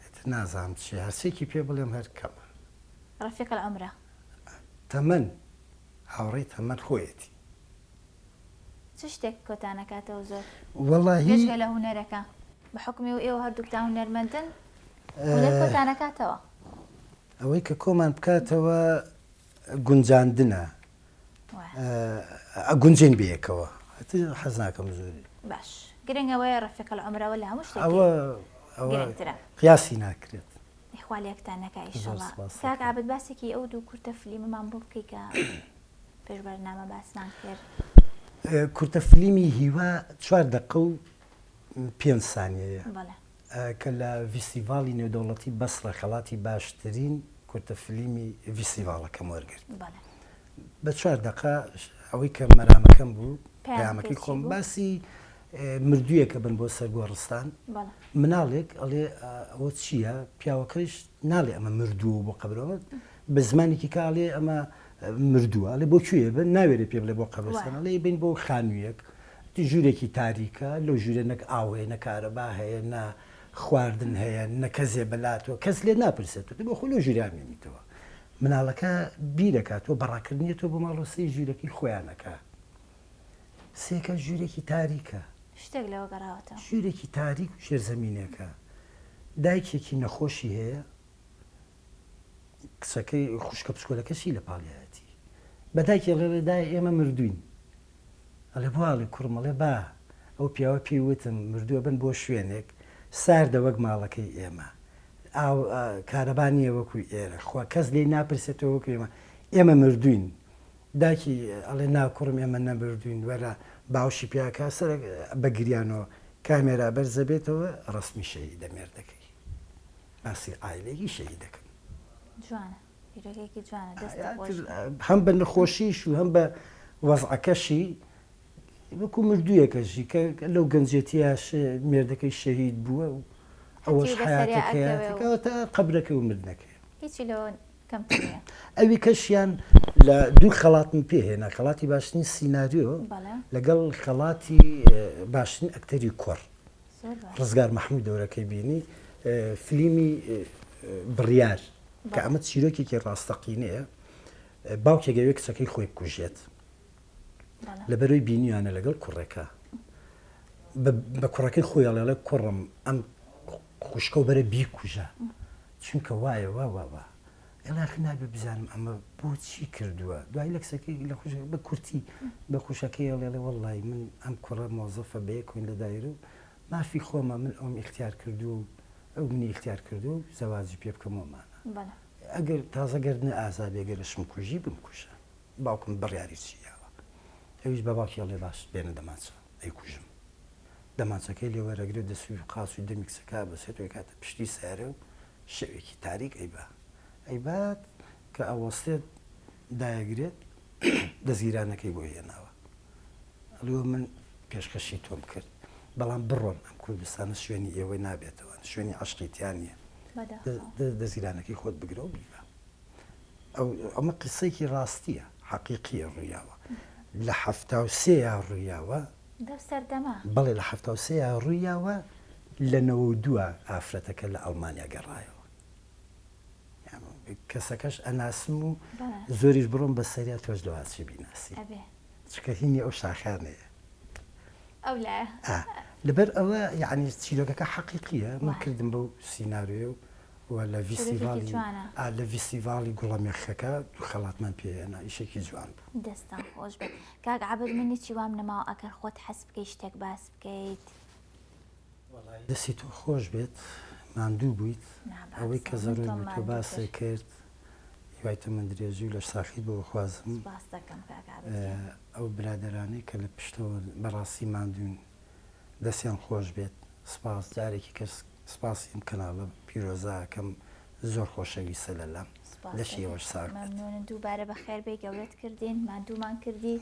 [SPEAKER 3] ئیتر نازانم چیە هەرچیەکی پێ بڵێم هەر کەمە.
[SPEAKER 2] ڕەفیق العمرە.
[SPEAKER 3] تەمەن هاوڕێی تەمەن خۆیەتی.
[SPEAKER 2] چ شتێک کۆتان ئەکاتەوە زۆر؟
[SPEAKER 3] وەڵاهی.
[SPEAKER 2] بێجگە لە هونەرەکە بە حوکمی ئەوەی ئێوە هەردووکتان هونەرمەندن هونەر کۆتان ئەکاتەوە؟
[SPEAKER 3] ئەوەی کە کۆمان بکاتەوە گونجاندنە ئەگونجێین بەیەکەوە حەز ناکەم زۆر.
[SPEAKER 2] باش گرنگ ئەوەیە ڕەفیق العمرەوە لە هەموو شتێکی گرنگترە.
[SPEAKER 3] قیاسی ناکرێت.
[SPEAKER 2] خوا لێکتان نەکا ئیشەڵا. کاک عابد باسێکی ئەو دوو کورتە فلیمەمان بۆ بکەی کە پێش بەرنامە باسمان کرد.
[SPEAKER 3] کورتە فلیمی هیوا چوار دەقە و پێنج سانیەیە. کە لە ڤیستیڤاڵی نێودەوڵەتی بەسڕە خەڵاتی باشترین کورتە فلیمی ڤیستیڤاڵەکەم وەرگرت. بە چوار دەقە ئەوەی کە مەرامەکەم بوو پەیامەکەی خۆم باسی مردوویەکە بن بۆ سەر گۆڕستان مناڵێک ئەڵێ ئەوە چییە پیاوەکەش ناڵێ ئەمە مردووە بۆ قەبرەوە بە زمانێکی کە ئەڵێ ئەمە مردووە ئەڵێ بۆ کوێ بن ناوێرێ پێ بڵێ بۆ قەبرستان ئەڵێ بین بۆ خانوویەک ژوورێکی تاریکە، لەو ژوورە نەک ئاو هەیە، نە کارەبا هەیە، نە خواردن هەیە، نە کەسێ بەلاتەوە، کەس لێت ناپرسێت تۆ دەبێ خۆ لەو ژوورە بمێنیتەوە. مناڵەکە بیرەکاتەوە بە ڕاکردنیەتەوە بۆ ماڵەوە سەیری ژوورەکەی خۆیان ئەکا. سێکە ژوورێکی تاریکە.
[SPEAKER 2] شتێک لەوە گەڕاوەتەوە.
[SPEAKER 3] ژوورێکی تاریک و ژێرزەمینێکە. دایکێکی نەخۆشی هەیە. کچەکەی خوشکە بچکۆلەکەشی لە پاڵیایەتی. بە دایکی ئەڵێ ئەڵێ دایە ئێمە مردووین. ئەڵێ بۆ ئەڵێ کوڕم ئەڵێ با ئەو پیاوە پێی وتم مردووە بن بۆ شوێنێک ساردە وەک ماڵەکەی ئێمە ئاو کارەبا نییە وەکو ئێرە خوا کەس لێی ناپرسێتەوە وەکو ئێمە ئێمە مردووین داکی ئەڵێ نا کوڕم ئێمە نەمردووین وەرە باوشی پیاکە سەر بە گریانەوە کامێرا بەرزەبێتەوە ڕەسمی شەهیدە مێردەکەی باسی عایلەیەکی شەهیدەکەن.
[SPEAKER 2] جوانە. بیرۆکەیەکی جوانە دەستت خۆش بێت.
[SPEAKER 3] هەم بە نەخۆشیش و هەم بە وەزعەکەشی وەکو مردوویەکە ژی کە لەو گەنجێتیە مێردەکەی شەهید بووە و ئەوەش حیاتەکەیەتی تا قەبرەکەی و مردنەکەی
[SPEAKER 2] هیچی لەوە کەمتر نییە.
[SPEAKER 3] ئەوی کەشیان لە دوو خەڵاتم پێ هێنا خەڵاتی باشترین سیناریۆ لەگەڵ خەڵاتی باشترین ئەکتەری کوڕ ڕزگار مەحمود دەورەکەی بینی فلیمی بڕیار کە ئەمە چیرۆکێکی ڕاستەقینەیە، باوکێک ئەوێ کچەکەی خۆی بکوژێت لەبەرەوەی بینیانە لەگەڵ کوڕێکە بە کوڕەکەی خۆی ئەڵێ کوڕم ئەم خوشکە و بەرە بیکوژە چونکە وایە وا وا وا ئەڵێ نابێ بزانم ئەمە بۆچی کردووە دوای لە کچەکەی لە خوش بە کورتی بە خوشەکەی ئەڵێ وەڵی من ئەم کوڕە مۆزەفە بەیەکۆین لە دایرە و مافی خۆمە من ئەوم ئیختیار کردووە و ئەو منی ئیختیار کردووە و زەواجی پێ بکەم وەمانە ئەگەر تازە گەردنە ئازا بێ گەرشم کوژی بمکوژە باوکم بڕیاری چی یاوە ئەویش بە باوکی ئەڵێ باش بێنە دەمانچە ئەیکوژم دەمانچەکەی لێ وەرەگرێ دەست و قاچ و دەمی کچەکە ئەبەسێت و ئەیکاتە پشتی سەیارە و شەوێکی تاریک ئەیبا ئەیبات کە ئەوەستێت دایەگرێت دەزگیرانەکەی بۆ هێناوە ئەڵێ من پێشکەشی تۆم کرد بەڵام بڕۆن ئەم کوردستانە شوێنی ئێوەی نابێتەوە شوێنی عەشقی تیا نییە دەزگیرانەکەی خۆت بگرە و بیبە ئەمە قسەیەکی ڕاستیە حەقیقیە ڕوویاوە لە 73 یا ڕوویاوە بەڵێ لە 73 یا ڕوویاوە لە 92 ئافرەتەکە لە ئەڵمانیا گەڕایەوە کەسەکەش ئەناسم و زۆریش بڕۆم بە سەریا تۆش لەواچی بیناسی. چونکە هینی ئەو شاخانەیە.
[SPEAKER 2] ئەو لایە.
[SPEAKER 3] ئا لەبەر ئەوە یەعنی چیرۆکەکە حەقیقییە من کردم بەو سیناریۆیە و و لە ڤیستیڤاڵی ئا لە ڤیستیڤاڵی گوڵە مێخەکە دوو خەڵاتمان پێ هێنا ئیشێکی جوان بوو.
[SPEAKER 2] دەستان خۆش بێت کاک عەبد من هیچی وام نەماوە ئەگەر خۆت حەز بکەی شتێک باس بکەیت.
[SPEAKER 3] وەڵایی دەستی تۆ خۆش بێت ماندوو بوویت ئەوەی کە زەرور بوو تۆ باست کرد هیوای تەمەن درێژی و لەشساخیت بۆ ئەخوازم ئەو برادەرانەی کە لە پشتەوە بەڕاستی ماندوون دەستیان خۆش بێت سپاس جارێکی کەس سپاسی ئەم کەناڵە پیرۆزە ئەکەم زۆر خۆشەویستە لەلام لەشی ئێوەش ساغ بێت.
[SPEAKER 2] مەمنونن دووبارە بەخێر بێی گەورەت کردین ماندوومان کردی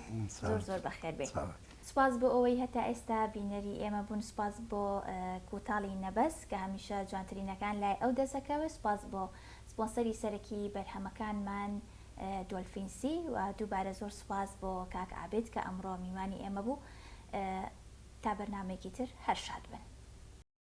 [SPEAKER 2] زۆر زۆر بەخێر بێی. سوپاس بۆ ئەوەی هەتا ئێستا بینەری ئێمە بوون سوپاس بۆ کوتاڵی نەبەز کە هەمیشە جوانترینەکان لای ئەو دەستەکەوێت سوپاس بۆ سپۆنسەری سەرەکی بەرهەمەکانمان دۆلفین سی و دووبارە زۆر سوپاس بۆ کاک عابد کە ئەمڕۆ میوانی ئێمە بوو تا بەرنامەیەکی تر هەر شاد بن.